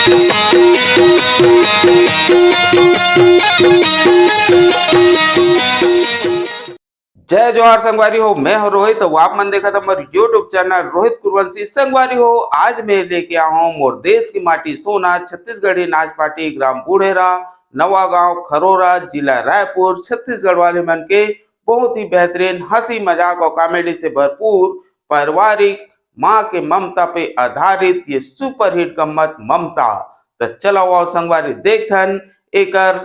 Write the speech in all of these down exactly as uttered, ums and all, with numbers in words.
जय जोहार संगवारी हो, मैं हूं रोहित। अउ आप मन देखत हमर YouTube चैनल रोहित कुरवंशी। संगवारी हो, आज मैं लेके आया हूं मोर देश की माटी सोना छत्तीसगढ़ी नाच पार्टी, ग्राम बूढ़ेरा, नवा गांव खरोरा, जिला रायपुर, छत्तीसगढ़ वाले मन के बहुत ही बेहतरीन हंसी मजाक और कॉमेडी से भरपूर पारिवारिक मां के ममता पे आधारित ये सुपरहिट गम्मत ममता। त चलो आओ संगवारी, देखथन एकर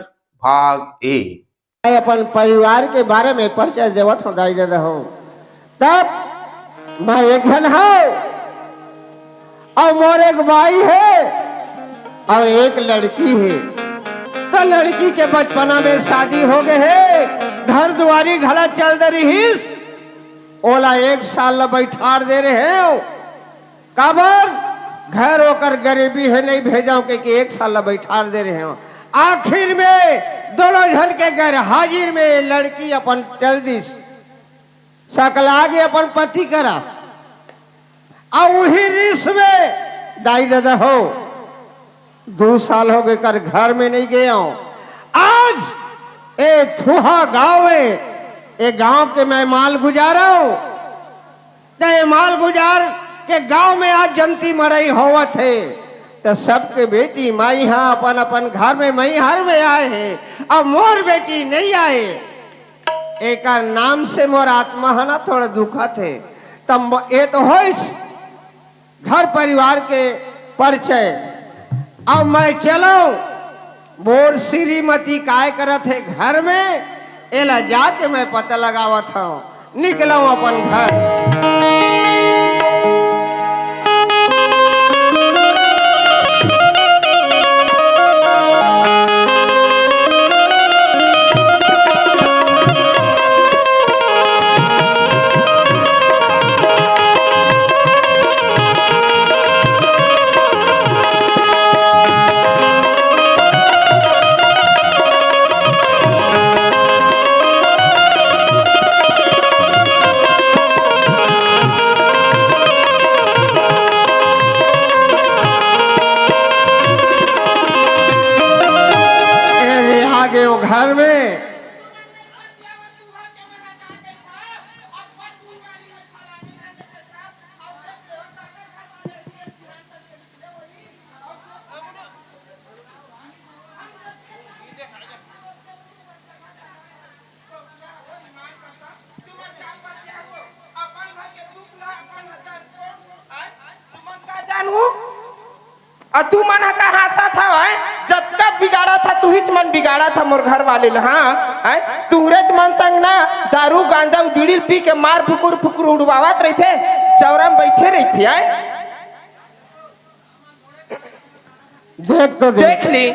भाग एक। मैं अपन परिवार के बारे में परिचय देवत हूँ दाई ददा हो। तब मैं एक झन हूँ और मोर एक बाई है और एक लड़की है। तो लड़की के बचपना में शादी हो गए है, घर दुआरी घला चल दे रहीस, ओला एक साल ला बैठार दे रहे हो। काबर? घर ओकर गरीबी है, नहीं भेजाओ के, कि एक साल ला बैठार दे रहे हो। आखिर में दोनों झन के गैर हाजिर में लड़की अपन टल दिस, सकला गे अपन पति करा। अउ उही रिस में दाई ददा हो, दू साल हो गए कर घर में नहीं गए हो। आज ए थुहा गांव में, ए गांव के मैं माल गुजारा हूँ। त ए मालगुजार के गांव में आज जंती मड़ई होवत हे, त सबके बेटी माई हा अपन अपन घर में मैहर में आए हे, अब मोर बेटी नहीं आए। एकर नाम से मोर आत्मा ह ना थोड़ा दुखत हे। तब ए तो होइस घर परिवार के परिचय। अब मैं चलूं, मोर श्रीमती काय करत हे घर में, एला जाके मैं पता लगावत हूँ। निकलूं अपन घर। ए, आ गए वो घर में। जानू, अउ तुमन ह का हाँसत हवय? जतका बिगाड़त ह, तुहीच मन बिगाड़त ह मोर घर वाले ल। हाँ, हैं? तुहरेच मन संग ना दारू, गांजा अउ बीड़ी ल पी के मार फुकुर फुकुर उड़वावत रहिथे, चौरा म बइठे रहिथे, हैं? देख तो देख। देख ली,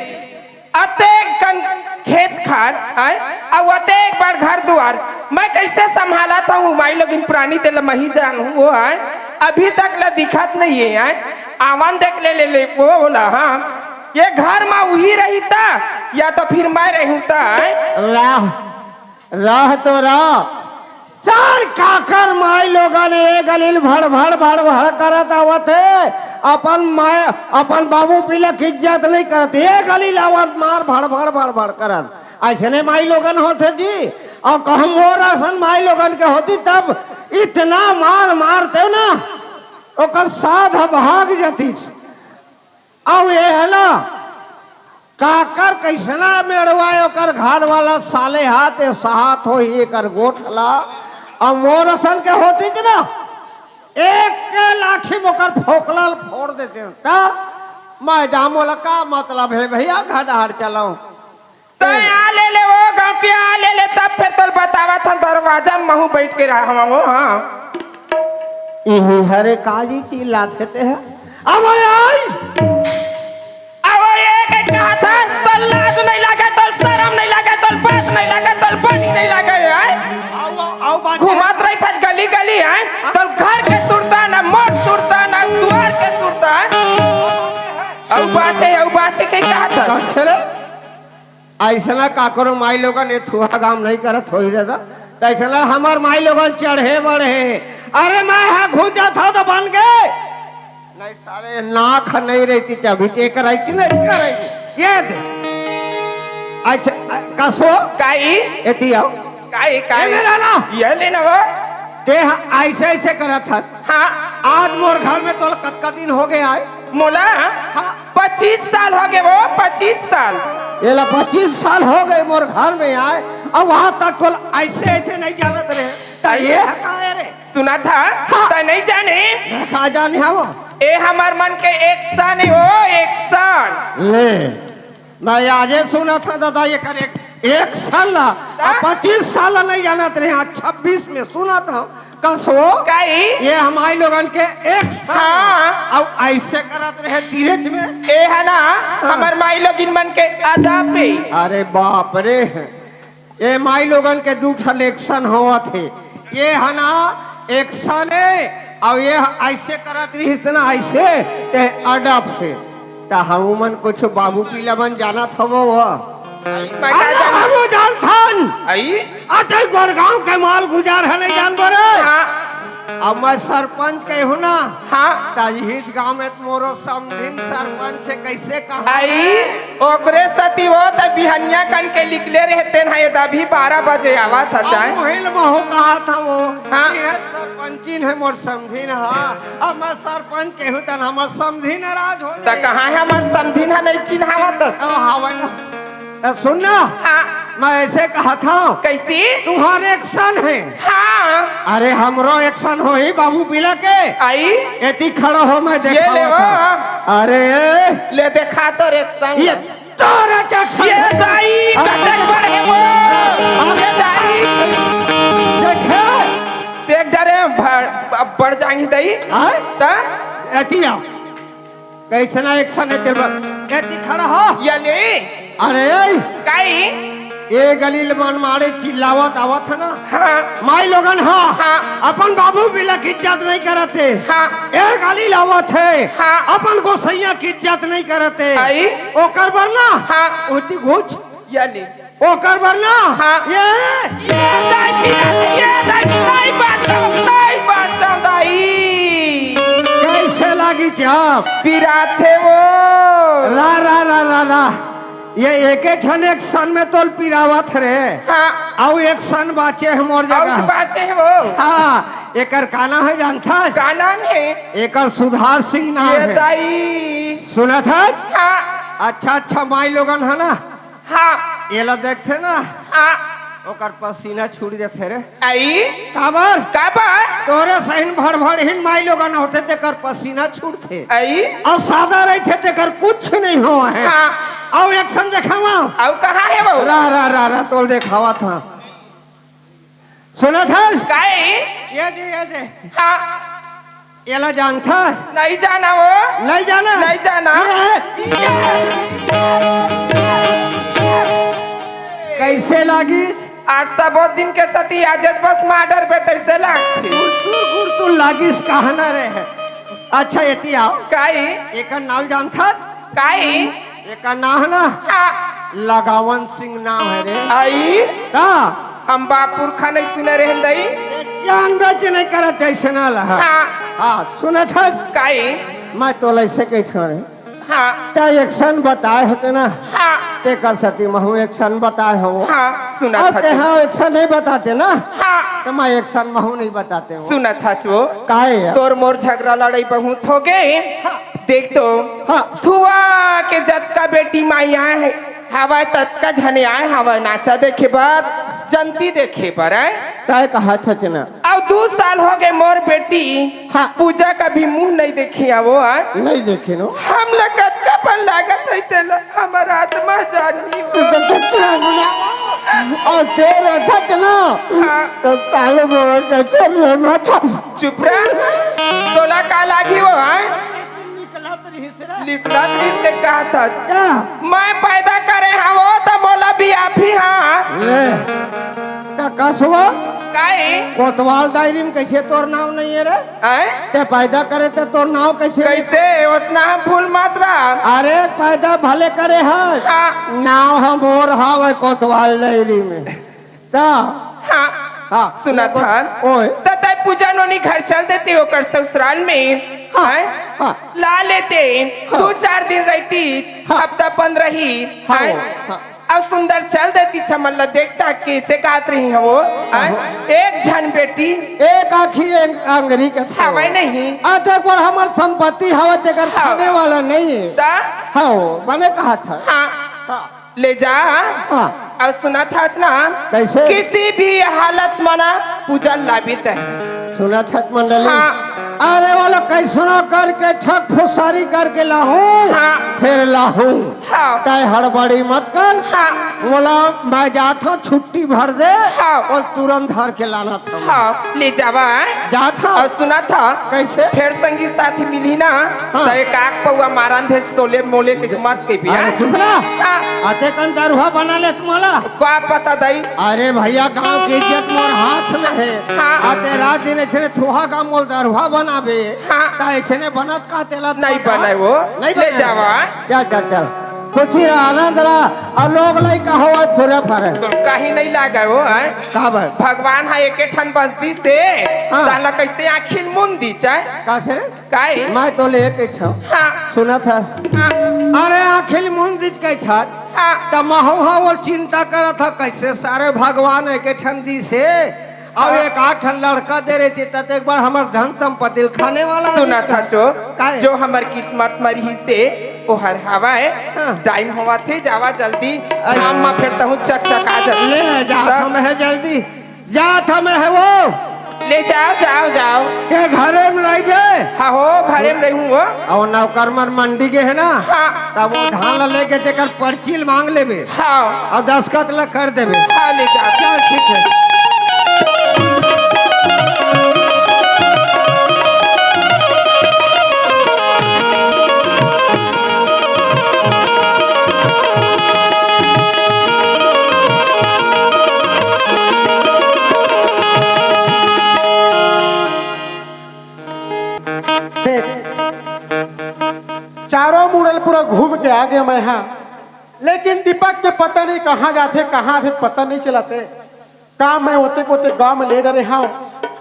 अतेक कन खेत खार, आय, अउ अतेक बड़ घर दुआर, मैं कइसे संभालत हूँ? माई लोगिन प्राणी तेला मही जानहूँ, वो आय, अभी तक ला दिखत नहीं है, आय, आवन देख ले, ले, ले, वो बोला, हाँ, ये घर मा उही रही ता, या तो फिर मैं रहूँ ता, आय? रह, रह तो रह, चल, काकर माई लोगन ए गलील भड़ भड़ भड़ भड़ करत आवत हे। अपन माय, अपन बाबू पिला के इज्जत नहीं करत, ए गलील आवत मार भड़ भड़ भड़ भड़ करत। अइसने माई लोगन होथे जी। अउ कहूँ मोर असन माई लोगन के होती तब इतना मार मारते ना, ओकर साध भाग जतीस। अउ ये हे ना, काकर कइसना मेड़वाए ओकर घर वाला साले हा, ते सहात होही एकर गोठ ला। अउ मोर असन के होतिस ना, एक के लाठी म ओकर फोकला ल फोर देतेंव। त मैं जामो ला का मतलब हे भइया, घर डहर चलंव। तैं आ ले ले, ओ गौंटिया आ ले ले, तब फेर तोल बतावत हंव, दरवाजा म महूं बइठ के रहंव, हाँ। इही हरे काली चिल्लाथे तेहा। अब आई। अब ये के कहत हंव, तोल लाज नहीं लागे, तोल सरम नहीं लागे, तोल बात नहीं लागे, तोल बनी नहीं लागे, आय? आओ, आओ, बात घुमत रहिथस गली गली, आय? तोल घर के सुरता, ना मोर सुरता, ना दुआर के सुरता, आय? अउ बाचे, अउ बाचे के कहत हंव। कइसे रे? अइसना काकरो माई लोगन ए थुहा गाम नहीं करत होही दादा। त अइसना हमर माई लोगन चढ़े बढ़े। अरे मैं हा घुस जात हंव त बन गे। साले नाक ह नहीं रहती ते अभी ते एकर ऐसी नहीं करे। ये दे। अच्छा, अ, कसो? काई? एती आओ। काई, काई? ए मेरा ना। ये ले ना वो। ते ह-, ऐसे, ऐसे करत हस। हाँ। आज मोर घर में तोला कतका दिन हो गया है? मोला? हाँ। पच्चीस साल हो गए वो, पच्चीस साल। ये ला पच्चीस साल हो गए मोर घर में आए, अब वहाँ तक तोला ऐसे, ऐसे नहीं जानत रहे। त ये ह का है रे? सुना था? हाँ। त नहीं जाने? मैं का जाने हवं? ए हमर मन के एक सन हो, एक सन। ले, मैं आजे सुना था दादा, ये कर एक, एक सन ला। हाँ? अब पच्चीस साल ला नहीं जानत रहे, आज छब्बीस में सुना था। कसो? काई? ये हमारी लोगन के एक सन। हाँ। अब ऐसे करत रहे धीरज में। ए है ना, हाँ। हमर माई लोगिन मन के आदत हे। अरे बाप रे। ए माई लोगन के दू ठन एक सन होवत हे। ये ह ना एक सन हे, अउ ये ह ऐसे करत रहिस ना ऐसे, ते अडप हे। त हमू मन कुछ बाबू पीला मन जानत हवो वो। मैं अरे का जानूं? हमू जानथन। आई? अते बड़गांव के माल गुजार ह नहीं जानबो रे। हाँ। अब मैं सरपंच कहूँ ना, हाँ। त इहिच गांव में मोरो समधिन सरपंच हे, कैसे कहा आई, रे? ओकरे सती वो त बिहनिया कन के निकले रहते ना, ये तभी बारह बजे आवा था चाहे। अब वही ल महू कहा था वो, हाँ। कि ये सरपंचिन है मोर समधिन, हाँ। अब मैं सरपंच कहूँ त हमर समधी नाराज हो त जाए। कहाँ है हमर समधिन है, नहीं चिन्हावत? अब हवा ए सुन ना, हाँ। मैं ऐसे कहा था, कैसी? तुम्हारे एक सन है। हाँ। अरे, हमरो एक सन हो ही बाबू पीला के। आई? एती खड़ा हो, मैं ये देखा ले वो। अरे, ले देखा तो एक सन ये ले। तोरे के सन ये है। दाई, अरे, कटक बढ़े वो। अरे, ये दाई। देखे? देख डरे, बढ़, बढ़ जाएंगी दाई। आए? ता? एती आओ। कैसना एक सन है तेरे बा-, ए, ती खड़ा हो। या ले। अरे, काई? ए गली ले मन मारे चिल्लावत आवत है ना। हाँ। माई लोगन, हाँ। हाँ। अपन बाबू बिला की इज्जत नहीं करते। हाँ। ए गली लावत है। हाँ। अपन गोसैया की इज्जत नहीं करते। आई। ओकर बर ना। हाँ। ओती घुच। या ले। ओकर बर ना? हाँ। ये? ये दाई, ये दाई, दाई बाचम, दाई बाचम, दाई। कैसे लागी क्या? पिराथे वो। रा, रा, रा, रा, रा। ये एके ठन एक सन में तोल पिरावत रे। हाँ। अउ एक सन बाचे हे मोर अउ जगह। बाचे हे वो। हाँ, एकर का नाम है जानथस? का नाम है? एकर सुधार सिंह नाम ये है। दाई। सुनत हस? हाँ। अच्छा, अच्छा, माई लोगन है ना? हाँ। एला देखथे ना, हाँ। ओकर पसीना छूट जथे रे। आई? काबर? काबर? तोरे सहिन भड़भड़हीन माई लोगन होथे, तेकर पसीना छूटथे। आई? अउ सादा रहिथे, तेकर कुछ नहीं होवय। हाँ। अउ एक सन देखावा। अउ कहाँ हे वो? रा, रा, रा, रा, तोल देखावत हंव। सुनत हस? काई? ये दे, ये दे। हाँ। एला जानथस? नहीं जाना वो। नहीं जाना? नहीं जाना। ये है। कैसे लागिस? आज सबो दिन के सती आजेच बस माडर पे तैसे लागथे। गुरतुर, गुरतुर लागिस कहना रे है। अच्छा, एती आओ। काई? एकर नाव जानथस? काई? एकर नाव ना हाँ। लगावन सिंह नाव है रे। आई? का? हम बाप पुरखा नहीं सुने रहन दई। जान बेच नहीं करत जैसे ना लहा। हाँ। हाँ, सुनत हस? काई? मैं तोला ऐसे कहिथंव रे। हाँ। त एक सन बताए होते ना। हाँ। तेकर सती महू एक सन बताए हों। हाँ, सुनत अब हस। तेहा एक सन नहीं बताते ना। हाँ। त मैं एक सन महू नहीं बताते हों। सुनत हस वो। काहे? तोर मोर झगरा लड़ाई बहुत हो गए। हाँ। देख तो, हाँ। धुआ के जतका बेटी माई आए हे, हवय ततका झने आए हवय नाचा देखे बर, जंती देखे बर, आए। तय कहा छचना। अउ दू साल हो गए मोर बेटी, हाँ। पूजा का भी मुंह नहीं देखी आवो, आए। नहीं देखे नो। हम ला कतका पन लागत है तेला, हमर आत्मा जानी। अउ तेरा छचना। हाँ। तो ताले मोर के चल माथा। चुप रह। तोला का लागी वो, आए? निकलत रहिस ते कहा था। का? मैं पैदा करे हवो त मोला भी आप ही हाँ। ले। त कसवा? काई? कोतवाल दायरी में कैसे तोर नाव नहीं है रे? आए? ते पैदा करे त तोर नाव कैसे? कैसे? ओसना हम भूल मात्रा। अरे पैदा भले करे है। हाँ। नाव हम और हावे कोतवाल दायरी में। त? हाँ। हाँ। सुनत हस? ओए। त तै पूजा नोनी घर चल देते ओकर ससुराल में, हाँ, हैं? हाँ। ला लेते, हाँ। दू चार दिन रहती, हाँ। हफ्ता पंद्रह ही, हाँ, हैं? हाँ। अउ सुंदर चल देती, छमन ला देखता, कइसे गात रही हो, हैं? हाँ। एक झन बेटी। एक आँखी, एक अंगरी के थे। हवय नहीं। आ, देख, पर हमर संपत्ति हवय, तेकर हाँ। खाने वाला नहीं। त? हाँ, बने कहा था। हाँ। हाँ। ले जा। हाँ। अउ सुनत हस ना, कइसे? किसी भी हालत म ना पूजा लाबित हे। सुनत हस मंडली? हाँ। अरे, वो ला कइसनो करके, ठक फुसारी करके लाहूँ, हाँ। फेर लाहूँ। हाँ। तैं हड़बड़ी मत कर। हाँ। वो ला मैं जात हँव, छुट्टी भर दे, हाँ। अउ तुरंत धर के लानत हँव। हाँ, ले जावा, हैं? जात हँव। अउ सुनत हस, कइसे? फेर संगी साथी मिलही ना, हाँ। त एक आक पउवा मारन दे, सोले मोले के मत कहिबे, अरे, हैं? चुप रह। हाँ। अतेकन दरुहा बना ले तुम्हारा। का पता दई? अरे भइया, गाँव के इज्जत मोर हाथ में हे। हाँ। अते रात दिन अइसने थोहा का मोल दरुहा बनाबे। हाँ। त अइसने बनत का तेला नहीं पता? बनाए वो। नहीं ले बनाए। जावा। चल, चल, चल। खुशी रह, आनंद रह, अउ लोग लइका होवय फुरे फरे। तो कहीं नहीं लागे वो, हैं? का बात? भगवान ह एके ठन बस दिस हे, हाँ। तहला कइसे आँखी ल मूंद दिस, हैं? का से? काहे? मैं तो ले के छव। हाँ। सुनत हस? हाँ। अरे, आँखी ल मूंद दिस कहिथस। हाँ। त महूँ ह वो चिंता करत हँव, कइसे सारे भगवान एके ठन दिस हे। अउ हाँ। एक आध ठन लड़का दे रहिते, त एक बार हमर धन संपत्ति ल खाने वाला सुनत हस चो, काहे? जो हमर किस्मत म रिहिस हे, ओहर हवय। हाँ। टाइम होवत हे, जावा जल्दी। अरे। काम म फेर तहूँ चकचका जाबे। ले, जात हँव मैं जल्दी। जात हँव मैं वो। ले जाव, जाव, जाव। के घरे म रहिबे? हाँ हो, घरे म रहूँ वो। अउ नौकर मन मंडी गे हे ना? हाँ। त वो धान ला लेके तेकर पर्ची ल मांग लेबे। हाँ। अउ दस्खत ला कर देबे। हाँ, ले जा। चल, ठीक हे। देख, चारों मुड़ल पूरा घूम के आ गे मैं हा, लेकिन दीपक के पता नहीं कहाँ जाथे, कहाँ आथे, पता नहीं चलत हे। काम मैं ओते कोते गाँव में ले डरे हँव,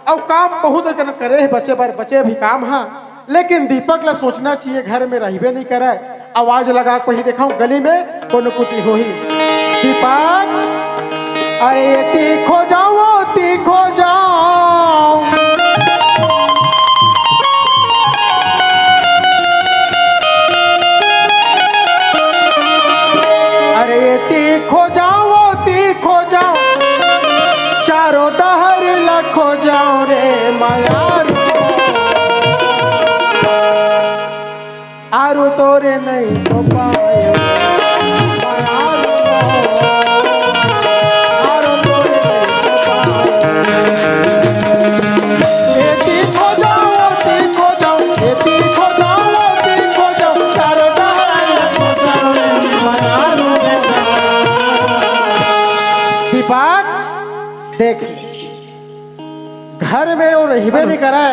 अउ काम बहुत अकन करे हे बचे बर, बचे भी काम ह, लेकिन दीपक ला सोचना चाहिए, घर में रहिबे नहीं करे। आवाज लगा के पहिली देखँव गली में कोनो कुती होही। दीपक, अरे एती खोजँव, ओती खोजँव। अरे एती खोजँव, ओती खोजँव, चारों डहर ल खोजँव रे मयारू। आरू तोरे नहीं तो पाए। आरू तोरे नहीं तो पाए। एती खोजँव, ओती खोजँव, एती खोजँव, ओती खोजँव, चारों डहर खोजँव। दीपक, देख, घर में वो रहिबे नहीं करे।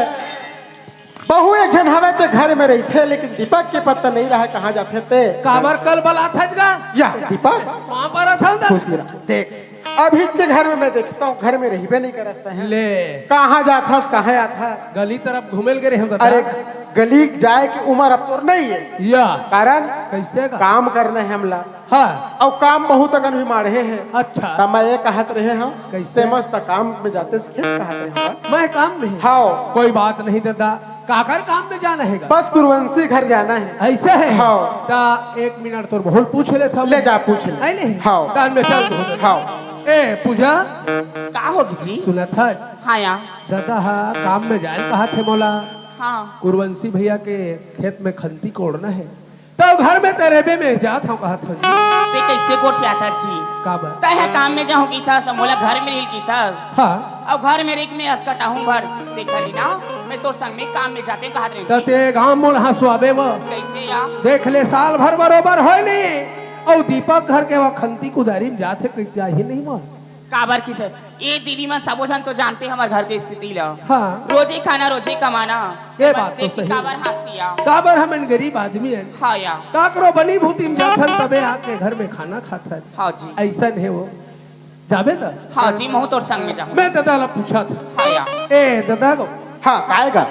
बहू एक झन हवय ते घर में रहिथे, लेकिन दीपक के पता नहीं रहय कहाँ जाथे ते। काबर कल बलाथस गा? या दीपक। माँ पर अथन दा। खुश रह। देख, अभी ते घर में मैं देखता हूँ, घर में रहिबे नहीं करस ते हैं। ले। कहाँ जाथस, कहाँ आथस? गली तरफ घूमे ल गे रहे हम बता। अरे, गली जाए के उम्र अब तोर नहीं है। या। कारण कइसे का? काम करना है हमला। हाँ। अउ काम बहुत अकन भी माढ़े हे। अच्छा। त मैं ये कहत रहे हँव, कइसे? ते मस्त काम में जाते से खेत कहत रहे हँव। मैं काम में? हाँ। कोई बात नहीं दादा, काकर काम में जाना हे गा? बस कुरवंशी घर जाना हे। अइसे हे? हाँ। त एक मिनट तोर बहू ल पूछ लेथँव। ले जा, पूछ ले। है नहीं? हाँ। त मैं चल दूँ। हाँ। ए पूजा। का होगे जी? सुनत हस? हाँ या। दादा हा काम में जाए ल कहत हे मोला। हाँ। कुरवंशी भइया के खेत में खंती कोड़ना हे। त घर में ते रहिबे, मैं जात हँव कहत हँव जी। ते कइसे गोठियाथस जी? काबर? तैं ह काम में जाहूँ कहिथस, मोला घर में रहे ल कहिथस। हाँ। अउ घर में रहि के मैं असकटाहूँ भर, देख ले ना, मैं तोर संग में काम में जात हँव कहत रहेंव त जी। ते गाँव मोला हँसवाबे वो। कइसे या? देख ले, साल भर बरोबर होय नहीं, अउ दीपक घर के वो खंती कुदारी में जात हे, कहीं जाही नहीं वो। काबर कि सर, ए दीदी मन सबो झन तो जानथे हमर घर के स्थिति ला। हाँ। रोजे खाना, रोजे कमाना। ये बात तो सही हे। काबर हँसिया? काबर हमन गरीब आदमी हन। हाँ या। काकरो बनी भूती में जाथन, तभे आके घर में खाना खाथन। हाँ जी। अइसन हे वो। जाबे त? हाँ जी, महूँ तोर संग में जाहूँ। मैं ददा ला पूछत। हाँ या। ए ददा गो। हाँ, काय गा?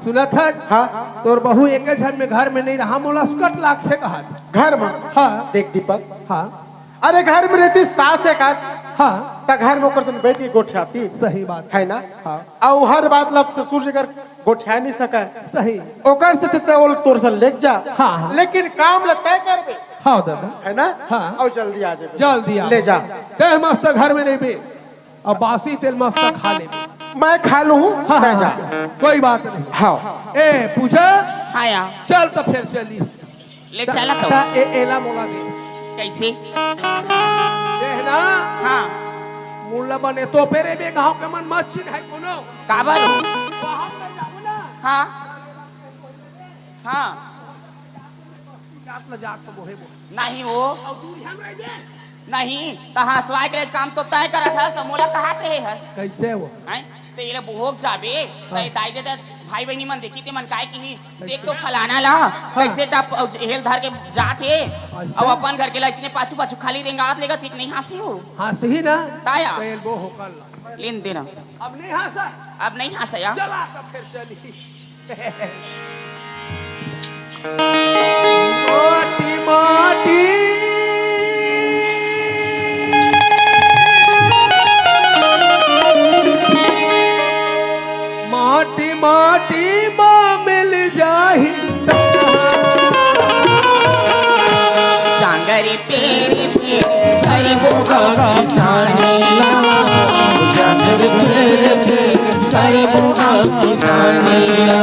सुनत हस? हाँ। तोर बहू एके झन में घर में नइ रहा, मोला असकट लागथे कहत। घर में? हाँ। देख दीपक। हाँ। अरे घर में रहती सास एक आध। हाँ। त घर में ओकर संग बैठ के गोठियाती। सही बात। है ना? हाँ। अउ हर बात ला ससुर जी कर गोठिया नहीं सका। सही। ओकर से ते ओल तोर से लेके जा। हाँ, हाँ। लेकिन काम ला तय करबे। हाँ दादा। है ना? हाँ। अउ जल्दी आ जाबे। जल्दी आ। ले जा। ते मस्त घर में रहिबे। अब बासी तेल मस्त खा ले। मैं खा लूँ, हाँ, तय हाँ, जा। हाँ, कोई बात नहीं। हाँ। ए पूजा। हाँ या। चल त फेर चली। ले चला तो। त ए, एला मोला दे। कैसे? देख ना। हाँ। मुल्ला बने तो पेरे बे गाँव के मन मत चिन्हय कोनो। काबर? बाहर ले जाबो ना। हाँ। हाँ। जात ल जात तो मोहे बोल। नहीं वो। अउ दूर हम रह जाए। नहीं, त हंसवाए के काम तो तय करत हस, मोला कहात रहे हस। कैसे वो? हैं? त एला बोहक जाबे, हाँ। त दाई दे भाई बहिनी मन देखी ते मन काय किही, देख तो फलाना ला, हाँ। कैसे टप हेल धर के जात हे, अच्छा। अब अपन घर के ला इसने पाछू पाछू खाली रेंगात लेगा, ठीक नहीं हंसी हो। हंसही ना। ताया। त एल बोहक ला। लेन देना। अब नहीं हंसा। अब नहीं हंसा या। चला त फेर चली। माटी माटी माटी माटी मा मिल जाही। जांगर पेर पे करबो किसानी ला, जांगर पेर पे करबो किसानी ला।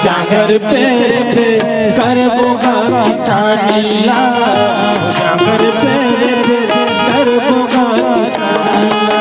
जांगर पेर पे करबो गा किसानी ला, जांगर पेर पे करबो गा किसानी ला।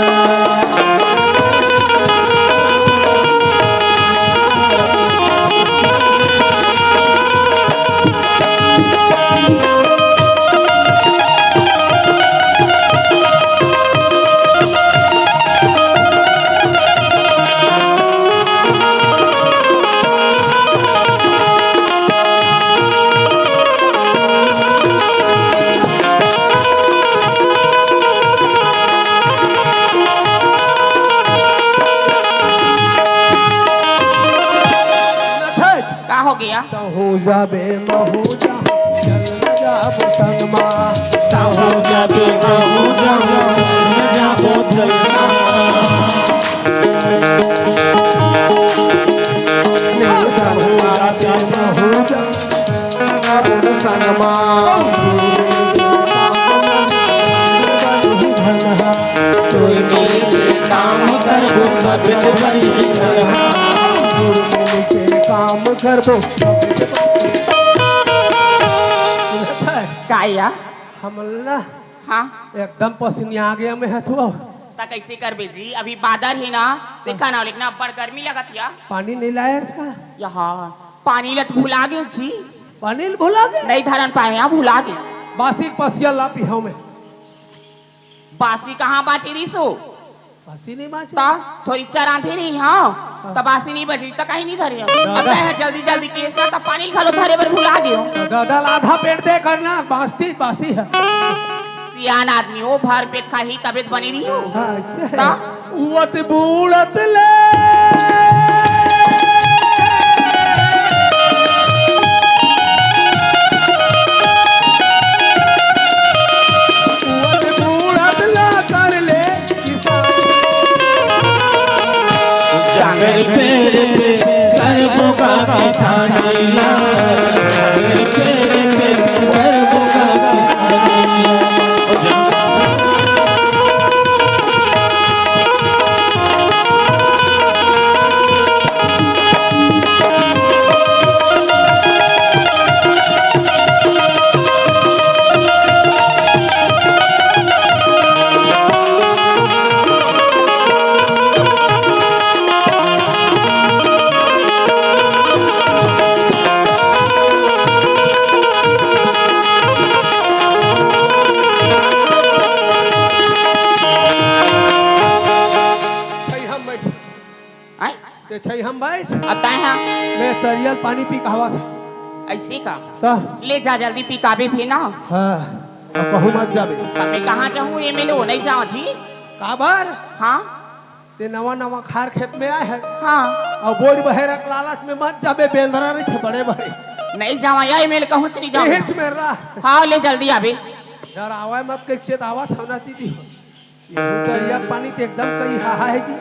का हो गया? तहूँ जाबे, महूँ जाहूँ, चल जाबो संग मा। तहूँ जाबे, महूँ जाहूँ, चल जाबो संग मा। तहूँ जाबे, महूँ जाहूँ, चल जाबो संग मा। तोर मिल के काम करबो, सब बड़ी झन हा। काम करबो। का या? हमन ना हाँ। एकदम पसीनिया गया मैं हथुआ। त कैसे करबे जी? अभी बादर हे ना, देखा ना, लेकिन अब्बड़ गर्मी लगत या। पानी नहीं लाया इसका? यहाँ पानी ल त भुला गयो जी। पानी ल भुला गयो? नहीं धरन पाए, यहाँ भुला गयो। बासी पसिया ला पिहाओ मैं। बासी कहाँ बाँचे रिसो? बासी नहीं बाँचे। त थोड़ी चराथे रही, हाँ। हाँ। त बासी नहीं बची, त कहीं नहीं धरे। दादा। अब तैं जल्दी जल्दी केस ना, त पानी घलो धरे बर भुला दियो। दादा ला आधा पेट दे करना, बासी, बासी हे। सियान आदमी हो, भर पेट खाही, तबीयत बनी रही हो। हाँ, ऐसे हे। त? उवत बूड़त ले। उवत बूड़त ला कर ले। जांगर पेर पे करबो गा किसानी ला, जांगर पेर पे करबो गा किसानी ला। ते छई हम भाई। अब तैं हा? मैं तरियल पानी पी के आवत हँव। अइसे का? त? ले जा जल्दी पी के आबे फिर ना। हाँ, अब कहूँ मत जाबे। त मैं कहाँ जाहूँ, एमे ले ओ नइ जावँ जी। काबर? हाँ। ते नवा नवा खार खेत में आए हस। हाँ। अउ बोर बहेरा के लालच में मत जाबे, बेंदरा रहिथे बड़े बड़े। नइ जावँ या, एमे ले कहूँच नइ जावँ। एहेच में रह। हाँ, ले जल्दी आबे। डरावय मत, कइसे आवत हँव ना दीदी। ये उतरिया पानी तो एकदम कई हाहा हे जी।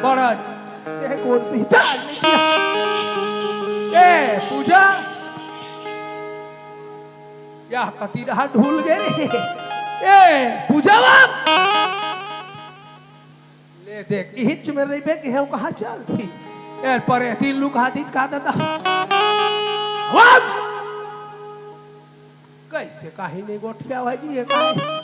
बड़ा, ये कोन पहचान नइ किया? ए, पूजा। या कति रहा ढूल गे रे। ए, पूजा बाप। ले देख, इहिच में रहिबे कि हे, कहाँ चल दी? ए, परे तीन लुका दीच का दादा। वाह! कइसे काहीं नइ गोठियावय जी, ये का हे?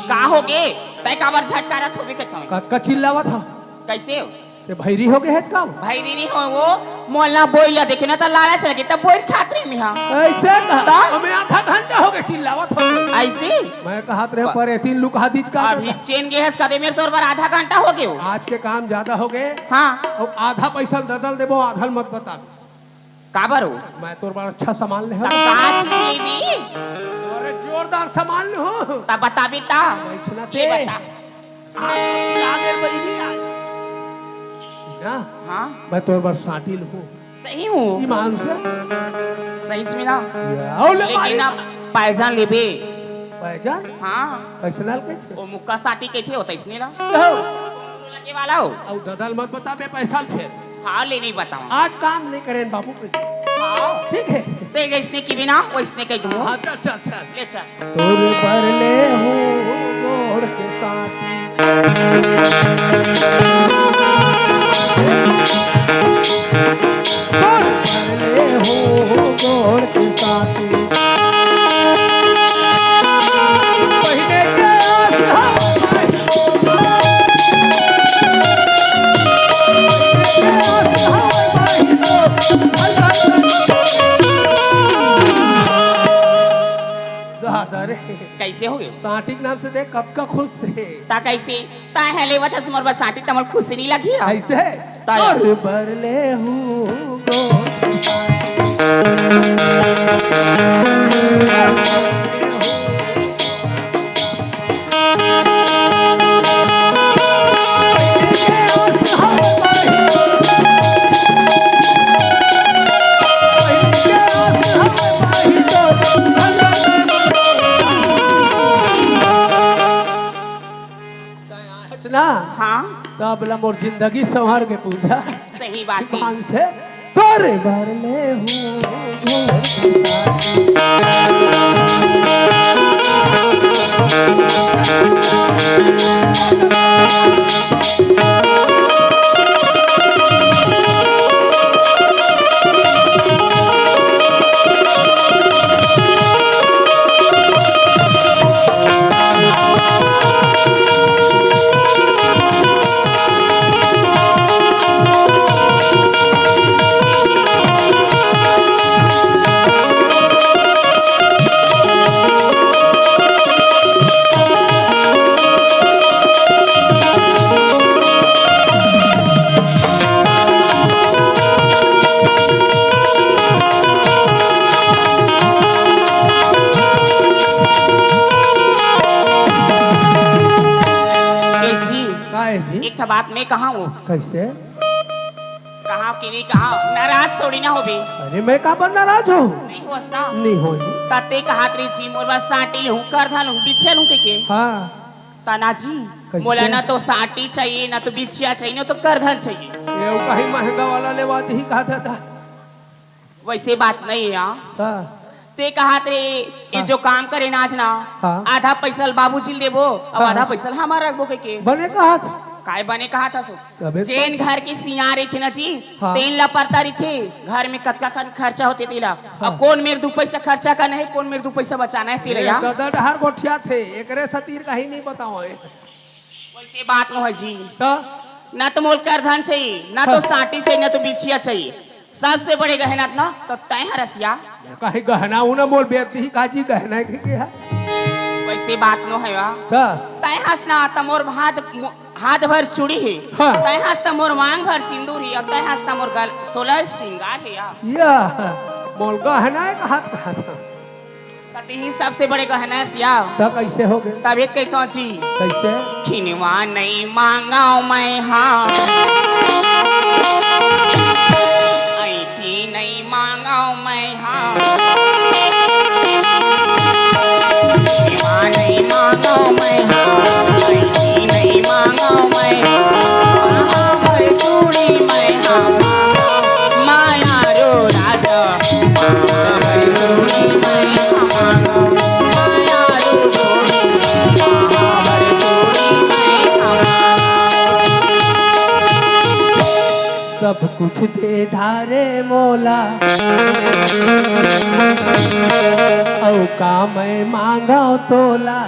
का होगे? तैं काबर झटकारत होबे कथंव? कतका चिल्लावत हँव? कइसे हो? से भैरी होगे हस का? भैरी नइ हों वो, मोला बोइर ला देखे ना त लालच लगे, त बोइर खात रहेंव मैं हा। अइसे का? त? अउ मैं आधा घंटा होगे चिल्लावत हँव। अइसे? मैं कहत रहेंव प- परे तीन लुका दीच का अभी दादा। चेन गे हस कदे मेर तोर बर आधा घंटा होगे हो। आज के काम जादा होगे। हाँ। अउ आधा पइसा ल ददा ल देबो, आधा ल मत बता। काबर हो? मैं तोर बर अच्छा सामान ले हँव। त का चीज लेबे? अरे जोरदार सामान ले हँव। त बताबे त। अइसना ले ते। बता। आ, आ गे बहिनी आज। ना? हाँ? मैं तोर बर साटी ले हँव। सही में? ईमान से। सही में ना? या, अउ ले लेकिन मारे। ना, पैजन लेबे। पैजन? हाँ। कइसना ल कहिथे? ओ मुक्का साटी कहिथे, ओ तइसने ला। हो। लगे वाला हो। अउ ददा ल मत बताबे पैसा ल फेर। हाँ, ले नइ बतावँव। आज काम नइ करेन बाबू के। हाँ। ठीक हे। ते जइसने कहिबे ना, वइसने कहि दूँ। हाँ, चल, चल, चल। ले चल। तोर बर ले हँव गोड़ के साटी। तोर बर ले हँव गोड़ के साटी। पहिने के आस हवय। दादा रे। कइसे होगे? साटी के नाम से देख, कतका खुश हे। त कइसे? तैं हा लेवत हस मोर बर साटी, त मोला खुशी नइ लगही? अइसे? त तोर बर ले हँव गो। ना? हाँ। तब ले मोर जिंदगी संवर गे पूजा। सही बात हे। ईमान से तोर बर ले हँव। ए जी, का हे जी? एक ठा बात मैं कहँव। कइसे? कहँव कि नइ कहँव, नाराज थोड़ी ना होबे। अरे, मैं काबर नाराज हँव? नइ होस ना? नइ हों जी। त ते कहत रहे जी, मोर बर साटी ले हँव, करधन ले हँव, बिछिया ले हँव कहिके। हाँ। त ना जी, कइसे? मोला ना तो साटी चाहिए, ना तो बिछिया चाहिए, ना तो करधन चाहिए। ये कहीं महंगा वाला लेवा दिही का दादा? वइसे बात नइ हे यार। हाँ। ते कहत रहे, ये हाँ। जो काम करेन आज ना, हाँ। आधा पइसा ल बाबूजी ल देबो, अउ हाँ, आधा हाँ। पइसा ल हमर रखबो कहिके। बने कहत। काय बने कहत हस ओ? अबे तो जेन घर के सियान रहिथे ना जी, हाँ। तेन ला परता रहिथे, घर में कतका कन खर्चा होथे तेला। हाँ। अब कोन मेर दू पइसा खर्चा करना हे, कोन मेर दू पइसा बचाना हे तेला ये यार। दादा डहर गोठियाथे, एकरे सतीर कहीं नइ बतावँव। वइसे बात नोहे जी। त? ना तो मोला करधन चाहिए, ना तो हाँ। साटी चाहिए, ना तो बिछिया चाहिए। सबसे बड़े गहना ना तो तैं हरस या। कहीं गहना उहना मोला बेच दिही का जी, गहना के, के हे? से बात नो हे वा। का? तैं हस ना त मोर हाथ, हाथ भर चूड़ी हे। हाँ। तैं हस त मोर मांग भर सिंदूर हे, अउ तैं हस त मोर गल सोलह सिंगार हे या। या, मोर गहना हे, कहा, कहा था। त तिही सबसे बड़े गहना हे सिया। त कैसे हो गए? तब एक कही तो जी। कैसे? खिनवा नहीं मांगाओ मैं, हाँ। ऐठी नहीं मांगाओ मैं, हाँ। खिनवा नहीं मांगाओ मैं, हाँ। ऐठी नहीं मांगाओ मैं, हाँ। कहाँ भर चूड़ी मैं, हाँ। माया रो राजा। सब कुछ दे धारे मोला, अउ का मैं मांगव तोला।